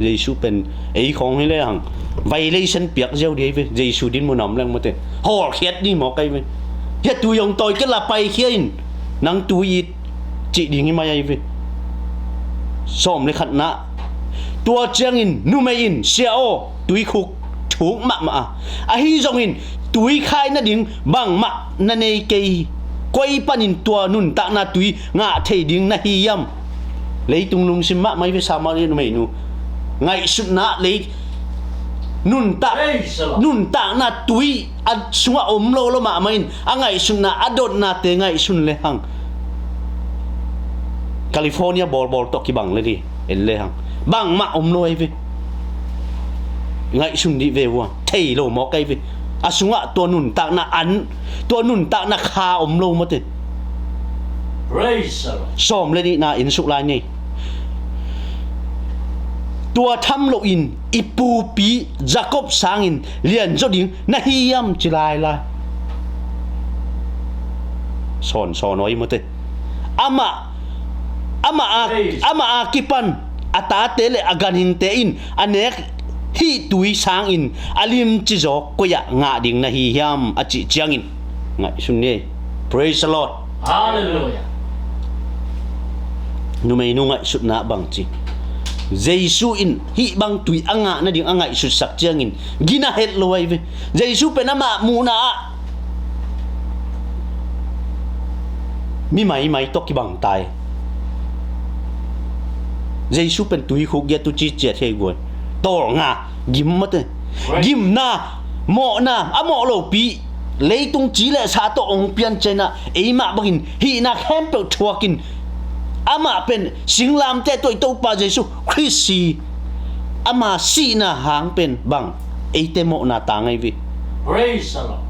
Jesu pen ei khawng hi lehang violation piak ziau dih hi ve. Jesu din mun a om leng mate hawlkhiat dih maw kei ve. Hia tui hong tawi kei la paikhia in nang tui it cih ding hi mai ahi ve. Sawm le khatna. Tua ciangin numei in, Sia aw, tuikhuk thuk mahmah a, ahi zongin tui khai nading bangmah na nei kei hi. Koi panin tua nuntakna tui ngah thei ding na hi hiam? Leitung lungsim mahmah hi ve Samaria numeinu. Ngaihsutna lei nuntak, nuntakna tui a sungah om lo lo mahmah in a ngaihsutna a dotnate ngaihsun lehang California bawlbawl tawh kibang le dih en lehang bangmah om lo ahi ve. Ngaihsun dih ve vua, thei lo mawk ahi ve. A sungah tua nuntakna an, tua nuntakna kha om lo mawte. Praise the Lord. Sawm le nihna in suk lai ni. Tua tham loin i pupi Jacob sangin lianzaw ding na hi hiam ci lailai. Sawnsawn aw i mawte. Amah, amah a, amah a kipan a tate le a ganhingte in a nek hih tui sangin a limci zaw koi-ah ngah ding na hi hiam a cih ciangin ngaihsun ni. Praise the Lord. Hallelujah. Numeinu ngaihsutna bangci, Jesu in hih bang tui a ngah nading a ngaihsutsak ciangin gina het lo ahi ve. Jesu pen amah muhna ah mi maimai tawh kibang tai. Jesu pen tuikhuk giat uh ci ciat hei guai. Tawlnga, gim mawte. Gimna, mawhna, a mawh lopi leitung ci le sa tawh hong pian ciangin eimah bangin hihna khempeuh thuakin amah pen singlamteh tawh i Topa Jesu Khrist si, ama sihna hang pen bang eite mawhna tang ahi ve. Praise the Lord.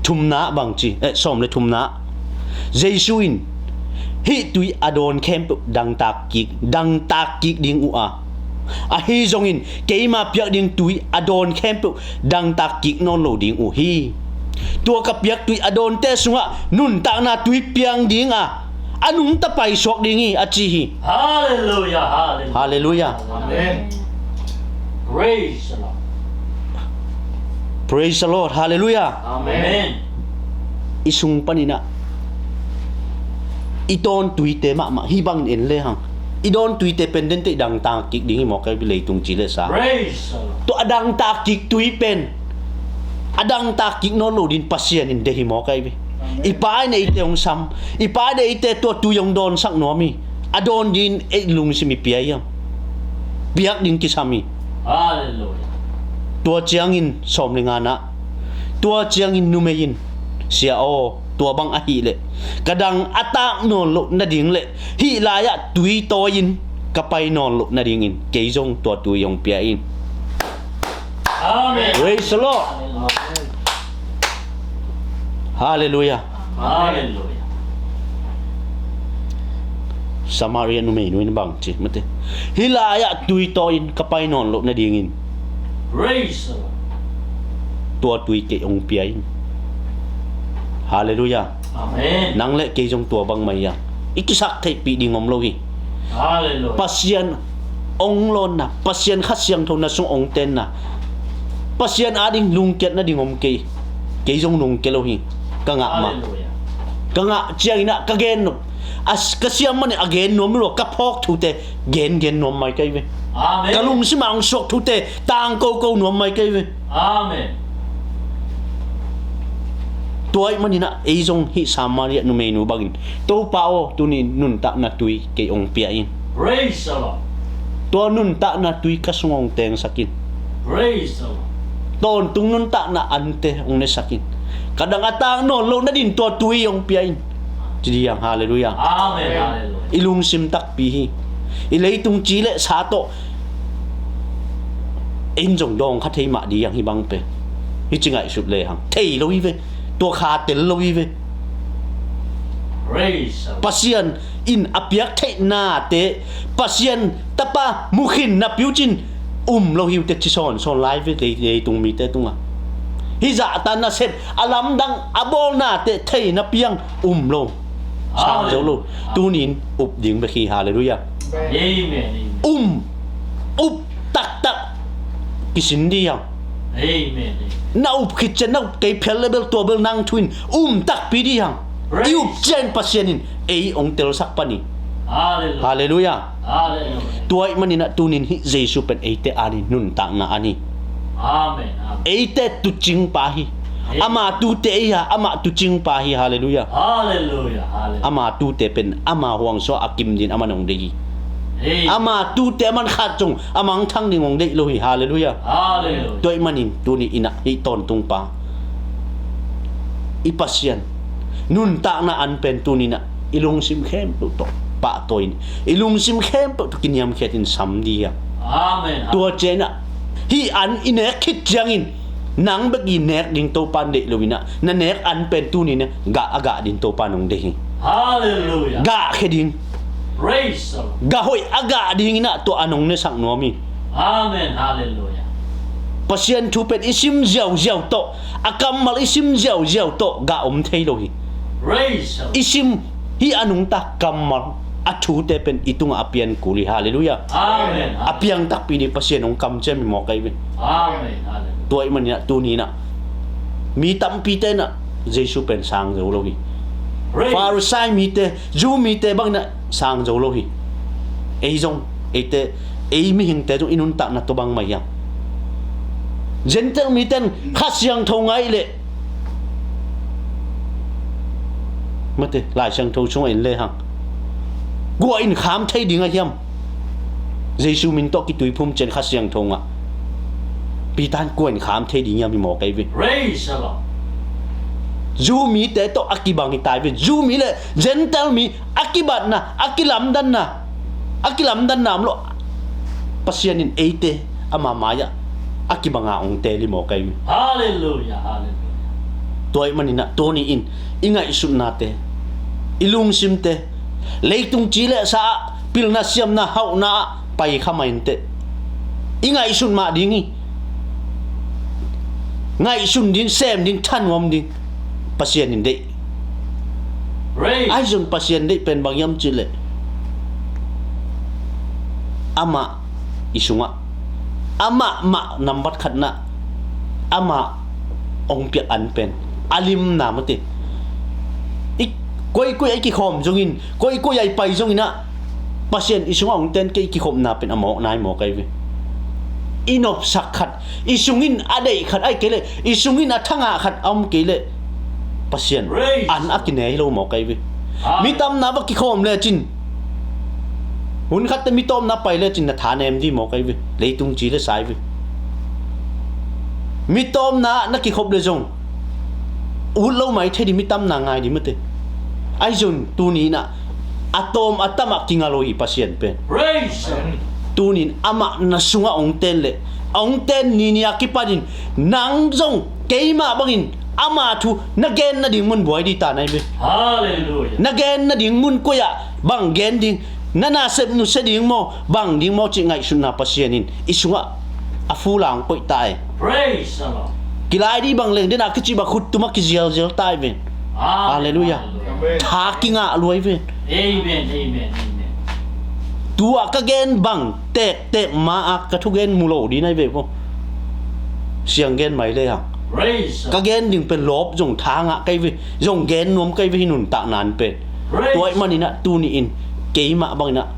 Thumna bangci, eh, sawm le thumna. Jesu in hih tui a dawn khempeuh dangtak kik, dangtak kik ding uh a, Ahi zongin keima piak ding tui a dawn khempeuh dangtak kik nawn lo ding uh hi. Tua ka piak tui a dawnte sungah nuntakna tui piang ding a, a nungta paisuak ding hi, a ci hi. Halleluiah, halleluiah. Halleluiah. Amen. Praise the Lord. Praise the Lord. Halleluiah. Amen. I sung paninah i dawn tuite mahmah hih bangin en lehang, i dawn tuite pen denteh dangtak kik ding hi maw kai ve, leitung ci le sa. Praise the Lord. Tua a dangtak kik tui pen a dangtak kik nawn lo din Pasian in deih hi maw kai ve. Amen. I Pa in eite hong sam, i Pa in eite tua tui hong dawnsak nuam hi. A dawn din ei lungsim i pia hiam? Piak ding kisam hi. Halleluiah. Tua ciangin sawm le nganah, tua ciangin numei in, Sia aw, tua bang ahih leh ka dang a tak nawn loh nading le hih lai-ah tui tawi-in ka pai nawn loh nadingin kei zong tua tui hong pia in. Amen. Praise the Lord. Amen. Halleluiah. Halleluiah. Samaria numeinu in bang ci mate? Hih lai-ah tui tawi-in ka pai nawn loh nadingin, praise the Lord, tua tui kei hong pia in. Halleluiah. Amen. Nang le kei zong tua bangmah hi a, i kisaktheihpih ding om lo hi. Halleluiah. Pasian hong lawnna, Pasian Kha Siangtho na sung hong tenna, Pasian ading lungkiat nading om kei. Kei zong lungkia lo hi. Ka ngah mah. Halleluiah. Ka ngah cianginah ka gen lo. A, ka siam manin a gen nuam lo, ka phawk thute gen gen nuam mai kai ve. Amen. Ka lungsimah hong suak thute tangkoko nuam mai kai ve. Amen. Tua ahih maninah ei zong hih Samaria numeinu bangin, Topa aw, tuni nuntakna tui kei hong pia in. Praise the Lord. Tua nuntakna tui ka sung hong tengsak in. Praise the Lord. Tawntung nuntakna ante hong nesak in. Ka dang a tak nawn loh nadin tua tui hong pia in. Ci diang, halleluiah. Amen. Halleluiah. I lungsim takpi hi. I leitung ci le sa tawh ei in zong dawng kha thei mah diang hi bang pen. Hih ci ngaihsut lehang thei lo hi ve. Tua kha tel lo hi ve. Praise the Lord. Pasian in a piak theihnate, Pasian Tapa mukhin napi uh cin um lo hi uh teh ci sawnsawn lai ve, lei, leitung mite tungah. Hih zahta nasep a lamdang a bawlnate theihna piang um lo. Sang zo lo. Amen. Tuni-in up ding bek hi. Halleluiah. Amen. Amen. Um, up taktak kisin diang. Amen. Na up khit ciang na up kei phel le bel tua bel nang thu in um takpi diang. Praise. I up ciang Pasian in ei hong telsak pan hi. Halleluiah. Halleluiah. Halleluiah. Tua ahih maninah tunin hih Jesu pen eite ading nuntakna an hi. Amen. Amen. Eite tuucingpa hi. Amen. Ama tuute ei a, amah tuucingpa hi. Halleluiah. Halleluiah. Halleluiah. Ama tuute pen ama huang sungah a kim din aman hong deih hi. Amen. Ama tuute aman khat zong a mangthang ding hong deih lo hi. Halleluiah. Halleluiah. Tua ahih manin tuni inah hih tawntungpa i Pasian nuntakna an pen tuninah i lungsim khempeuh tawh pahtawi in, i lungsim khempeuh tawh kiniamkhiatin sam diang. Amen. Tua cianginah hih an i nek khit ciangin nang bek i nek ding Topa in deih lo inah, na nek an pen tuninah gah a gah ding Topa in hong deih hi. Halleluiah. Gahkhia ding. Praise the Lord. Gah hoih a gah dinginah tua an hong nesak nuam hi. Amen. Halleluiah. Pasian thu pen i sim ziauziau tawh, a kammal i sim ziauziau tawh gah om thei lo hi. Praise the Lord. I sim hih a nungta kammal a thute pen i tungah a pian kul hi. Halleluiah. Amen. A piang takpi ding Pasian hong kamciam hi maw kai ve. Amen. Halleluiah. Tua ahih maninah tuninah mi tampite inah Jesu pen sang zo lo hi. Praise. Farisai mite, Jew mite banginah sang zo lo hi. Ei zong, eite, ei mihingte zong i nuntakna tua bang mah hiam? Gentile mite in Kha Siangtho ngaih leh, mate, Lai Siangtho sungah en lehang, kua in kham thei ding a hiam? Jesu min tawh kituiphum ciang Kha Siangtho ngah Peter in kua in kham thei ding hiam hi maw kai ve. Praise the Lord. Jew mite tawh a kibang hi tai ve. Jew mi le Gentile mi a kibatna, a kilamdanna, a kilamdanna om lo. Pasian in eite ama mai-ah a kibanga hong teel hi maw kai ve. Halleluiah, halleluiah. Tua ahih maninah tuni in i ngaihsutnate, i lungsimte, leitung ci le sa-ah pilna siamna hauhna-ah pai kha mah inteh, I ngaihsun mah ding hi. Ngaihsun ding, sem ding, thanuam ding Pasian in deih. Praise. Ahi zong Pasian deih pen bang hiam cih leh, amah i sungah, amah mah nambat khatna, amah hong piak an pen a limna mate. I koikoi a i kikhawm zongin, koikoi a i pai zongin ah, Pasian i sungah hong ten kei, i kikhopna pen a mawk nai mawk ahi ve. I nopsak khat, i sungin a deih khat ahi kei leh, i sungin a thangah khat a om kei leh, Pasian, praise, an a kinei lo mawk ahi ve. Amen. Mi tamna va kikhawm lecin, hun khatte mi tawmna pai lecin na thanem ding mawk ahi ve. Leitung ci le sa ahi ve. Mi tawmna na kikhop le zong ut lo mai thei ding, mi tamna ngai ding mate. Ahi zong tuni in ah a tawm a tamah kinga lo hi Pasian pen. Praise. Tuni in amah na sungah hong ten leh, hong ten ni ni a kipanin nang zong keimah bangin ama thu na gen nading mun buai ding ta na hi ve. Hallelujah. Na gen nading mun koi ah bang gen ding, na nasep nusia ding maw, bang ding maw cih ngaihsutna Pasian in i sungah a fulang koih ta e. Praise the Lord. Kilai ding bang leng, den a kici bang khut tum a kizialzial ta e ven. Amen. Hallelujah. Hallelujah. Tha kingah luai ven. Amen, amen, amen. Tua ka gen bang tektek ma a ka thugen mu lo ding na hi ve maw. Siang gen mai le hang. Praise. Ka gen ding pen lawp zong tha ngah kei ve, zong gen nuam kei ve hi nuntakna in pen. Praise. Tua ahih manin ah tuni in keimah bangin ah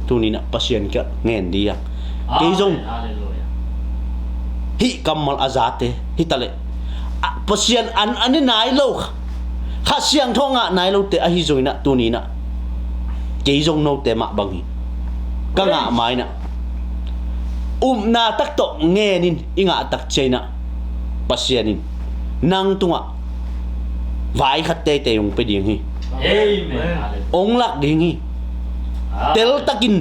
tuni in ah Pasian kiang ngen ding a. Kei zong, amen, hallelujah, hih kammal a zate hi ta leh, a, Pasian an a ne nai lo, Kha Siangtho a ngah nai lote ahi zongin ah tuni in ah kei zong note mah bang hi. Ka ngah ma in ah upna tak tawh ngen in i ngah tak ciangin ah Pasian in nang tungah vai khat teitei hong pia ding hi. Amen. Hong lak ding hi. Amen. Teltakin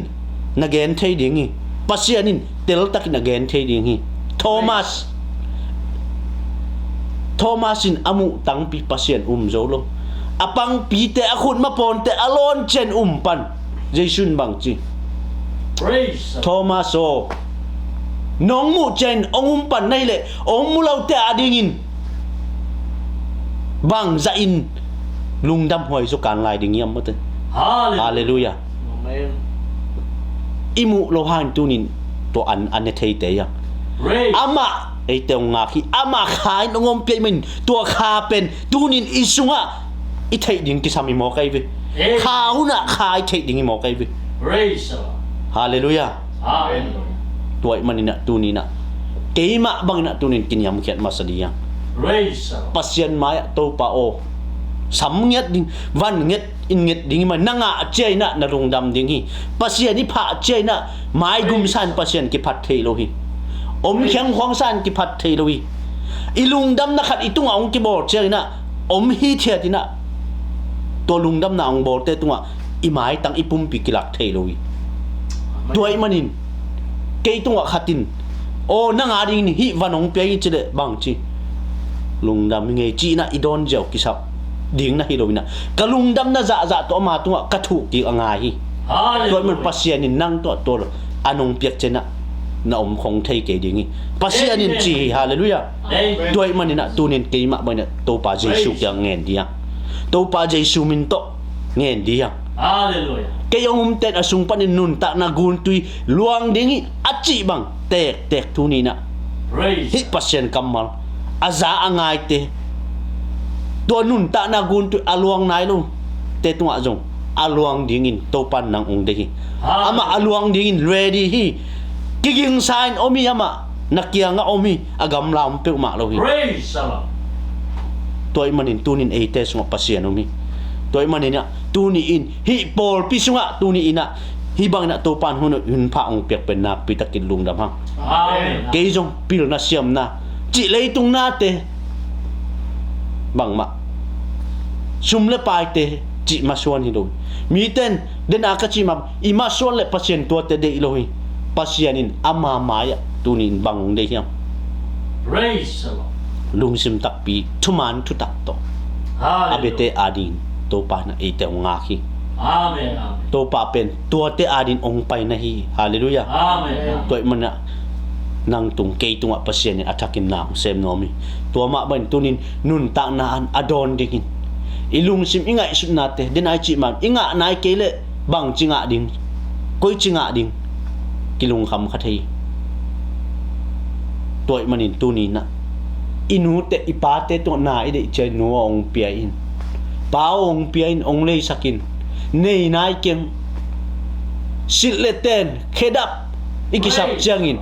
na gen thei ding hi. Pasian in teltakin na gen thei ding hi. Thomas, Thomas in a muh tangpi Pasian um zo lo. A pangpite, a khutmapawnte a lawn ciang um pan Jesu in bang ci? Praise. Thomas aw, nong muh ciang hong um pan na hi leh, hong mu lote adingin bang zahin lungdam huai zaw kan lai ding hiam maw te? Hallelujah. Hallelujah. Amen. I muh lo hangin tunin tua an a ne theite hi a. Praise. Amah eite hong ngak hi, amah kha in hong ompih ahih manin tua kha pen tunin i sungah i theih ding kisam hi mawk ahi ve. Amen. Kha hunah kha i theih ding hi mawk ahi ve. Praise the Lord. Hallelujah. Hallelujah. Tua ahih manin ah tunin ah keimah bangin ah tunin kiniamkhiat masa ding hi hang. Praise the Lord. Pasian mai-ah Topa aw, sam ngiat ding, van ngiat in nget ding hi mai, na ngah ciangin ah na lungdam ding hi. Pasian i phah ciangin ah maigum sa in Pasian kiphat thei lo hi. Om khiangkhuang sa in kiphat thei lo hi. I lungdamna khat i tungah hong kibawl ciangin ah om hithiat in ah tua lungdamna hong bawlte tungah i maitang i pumpi kilak thei lo hi. Tua ahih manin kei tungah khat in, aw, nang a dingin hih van hong pia hi ci leh bang ci? Lungdam hi ing ei ci in ah i dawn ziau kisap ding na hi lo in ah, ka lungdamna zahzah tawh ama tungah ka thuh kik a ngai hi. Hallelujah. Tua ahih man Pasian in nang tawh tua lo a nong piak ciangin ah na om khong thei kei ding hi. Pasian in ci hi. Amen. Hallelujah. Amen. Tua ahih manin ah tunin keimah bangin ah Topa Jesu kiang ngen ding hi hang. Topa Jesu min tawh ngen ding hi hang. Hallelujah. Kei hong umten a sung panin nuntakna guntui luang ding hi a cih bang tektek tuni in ah, praise, hih Pasian kammal a za a ngaite, tua nuntakna guntui a luang nai lote tungah zong a luang dingin Topa in nang hong deih hi. Hallelujah. Amah a luang dingin ready hi. Kigingsa in om hi amah, na kiangah om hi. A gamla om peuhmah lo hi. Praise the Lord. Tua ahih manin tunin eite sungah Pasian om hi. Tua ahih manin ah tuni in hih pawlpi sungah tuni in ah hih bangin ah Topa in hun, hun pha hong piak pen nakpi takin lungdam hang. Amen. Kei zong pilna siamna cih leitung nate bangmah, sum le paite cih masuan hi lo. Mite in den a ka cih mah i masuan le Pasian tuate deih lo hi. Pasian in ama mai-ah tuni in bang hong deih hiam? Praise the Lord. Lungsim takpi, thuman thutak tawh, hallelujah, a biate adingin Topa in ah eite hong ngak hi. Amen, amen. Topa pen tuate adingin hong pai na hi. Hallelujah. Amen, amen. Tua ahih manin ah Nang tung kei tungah Pasian in a thakin na hong sem nuam hi. Tua mah bangin tunin nuntakna an a dawn dingin i lungsim i ngaihsutnate, den a i cih man i ngah nai kei leh bangci ngah ding, koici ngah ding, kilungkham kha thei hi. Tua ahih manin tuninah i nute i pate tungah na i deih ciang nu aw hong pia in, pa aw hong pia in, hong leisak in. Nei nai keng, silh le ten, khedap i kisap ciangin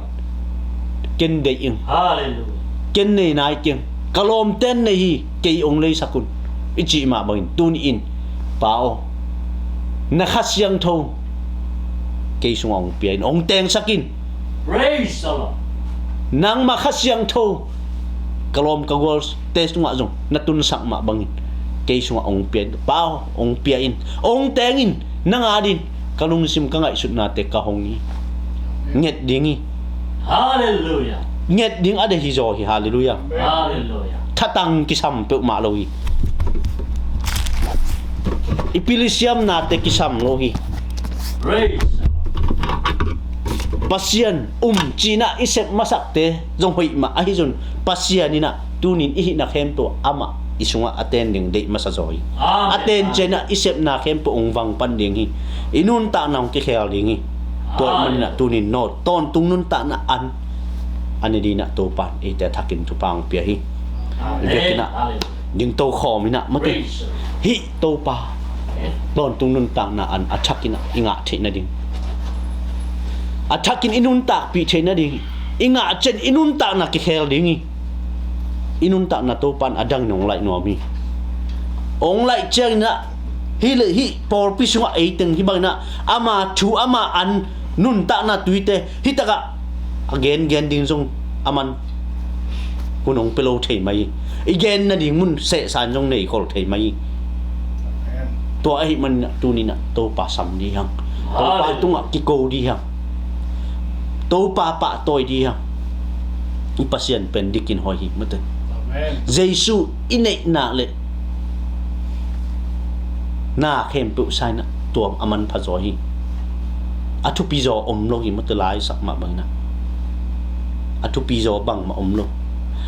ken deih ing. Hallelujah. Ken nei nai keng, ka lawmten nei hi, kei hong leisak un, i cih mah bangin tuni-in, pa aw, na Kha Siangtho kei sungah hong pia in, hong tengsak in. Praise the Lord. Nangmah Kha Siangtho ka lawm ka gualte sungah zong na tunsak mah bangin kei sungah hong pia in, pa aw, hong pia in, hong teng in. Nang adin ka lungsim ka ngaihsutnate ka hong hi. Nget ding hi. Hallelujah. Nget ding a deih hi zaw hi. Hallelujah. Hallelujah. Thatang kisam peuhmah lo hi. I pilsiamnate kisam lo hi. Praise. Pasian um cinah i sep masakte zong hoih mah ahi zong, Pasian inah tunin i hihna khempeuh amah i sungah a ten ding deih masa zaw hi. Amen. A ten cianginah i sepna khempeuh hong vang pan ding hi. I nuntakna hong kikhel ding hi. Tua ahih maninah tunin no tawntung nuntakna an a ne dinah Topa in eite a thakin thupha hong pia hi. Amen. I biakinnah dingto khawm inah mate. Praise. Hih Topa tawntung nuntakna an a thakin i ngah theih nading, a thakin i nuntakpih theih nading, i ngah ciang i nuntakna kikhel ding hi. I nuntakna Topa in a dangin hong laih nuam hi. Hong laih cianginah hih le hih pawlpi sungah eiteng hih banginah ama thu ama an nuntakna tuite hih takah a gengen ding zong aman hun hong pia lo thei mai hi. I gen nading mun sehsa in zong nei khol thei mai hi. Tua ahih maninah tuninah Topa sam dih hang. Topa tungah kiko dih hang. Topa pahtawi dih hang. I Pasian pen dikin hoih hi mate. Amen. Jesu i neihna le na khempeuh sainah tua a manpha zaw hi. A thupi zaw om lo hi mate, laisak mah banginah. A thupi zaw bangmah om lo.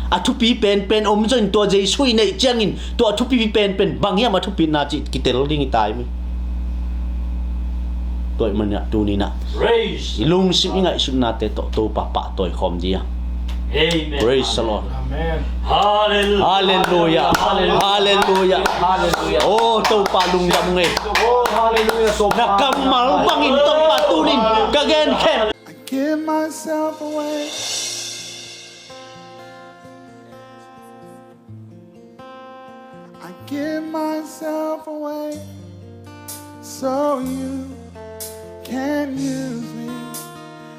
A thupi penpen om zongin tua Jesu i neih ciangin tua a thupi penpen bang hiam a thupina cih kitel ding hi tai mi. Tua ahih maninah tuninah i lungsim i ngaihsutnate tawh Topa pahtawi khawm dih hang. Amen. Praise the Lord. Amen. Hallelujah. Hallelujah. Hallelujah. Hallelujah. Oh, Topa lungdam ung ei. Oh, hallelujah. Na kammal bangin Topa tunin ka gen khem. I give myself away. I give myself away so you can use me.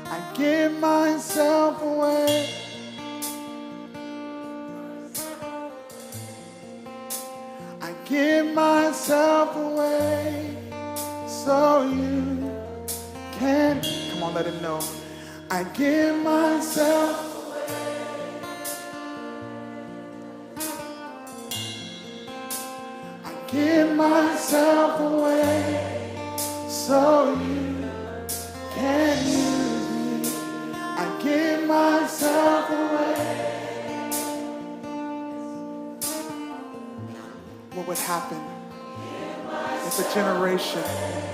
I give myself away. I give myself away so you can. Come on, let him know. I give myself away. I give myself away so you can use me. I give myself away. What would happen if a generation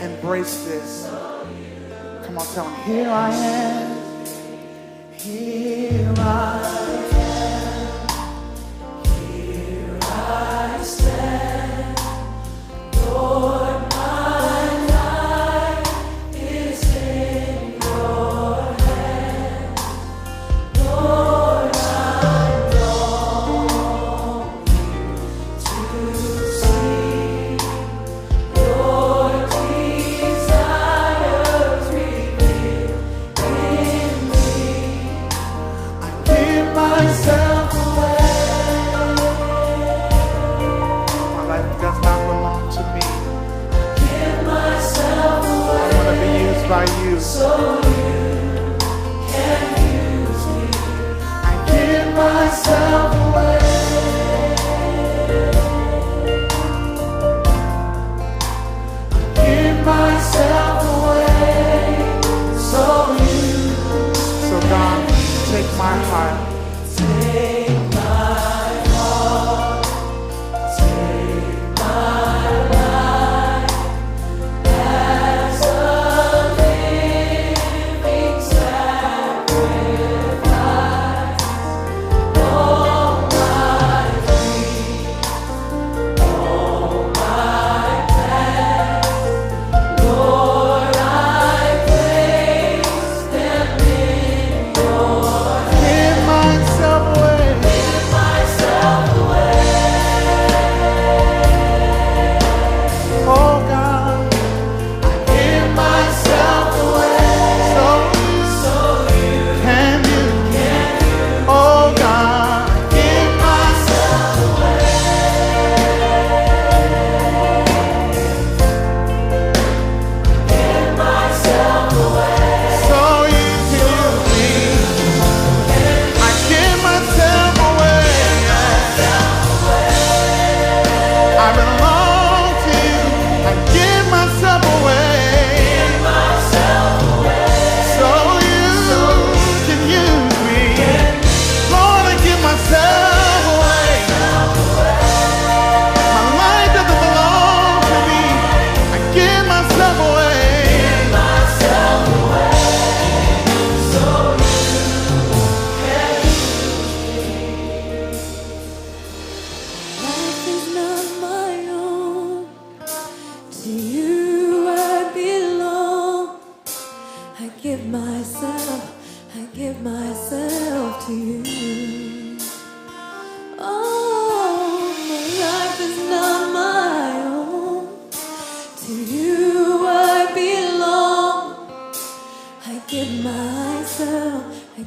embraced this? Come on, tell 'em, "Here I am. Here I am. Here I stand. Lord, my life is in your hands. Lord, I long to see your desires revealed in me. I give myself away. My life does not belong to me. Give myself away. I want to be used by you so you can use me. I give myself away. I give myself away so you. So God, take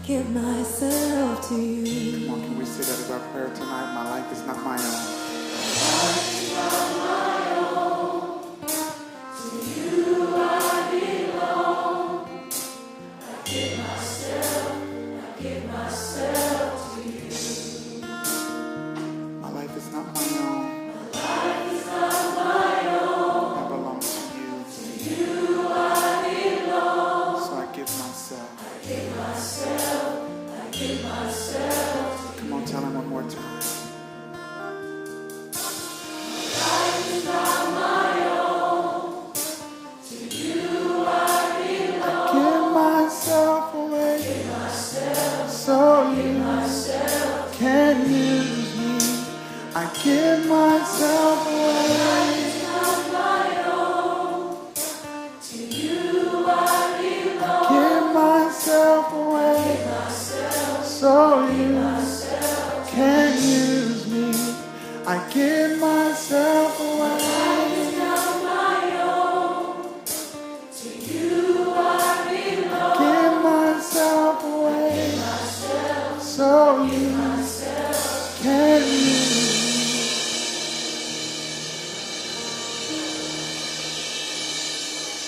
Give myself to you. Come on, can we say that as our prayer tonight? My life is not my own. My life is not my own. I belong to you. So I give myself. Come on, tell him one more time. I give myself away so you can use me. I give myself away. I give myself away so you can use me. I give myself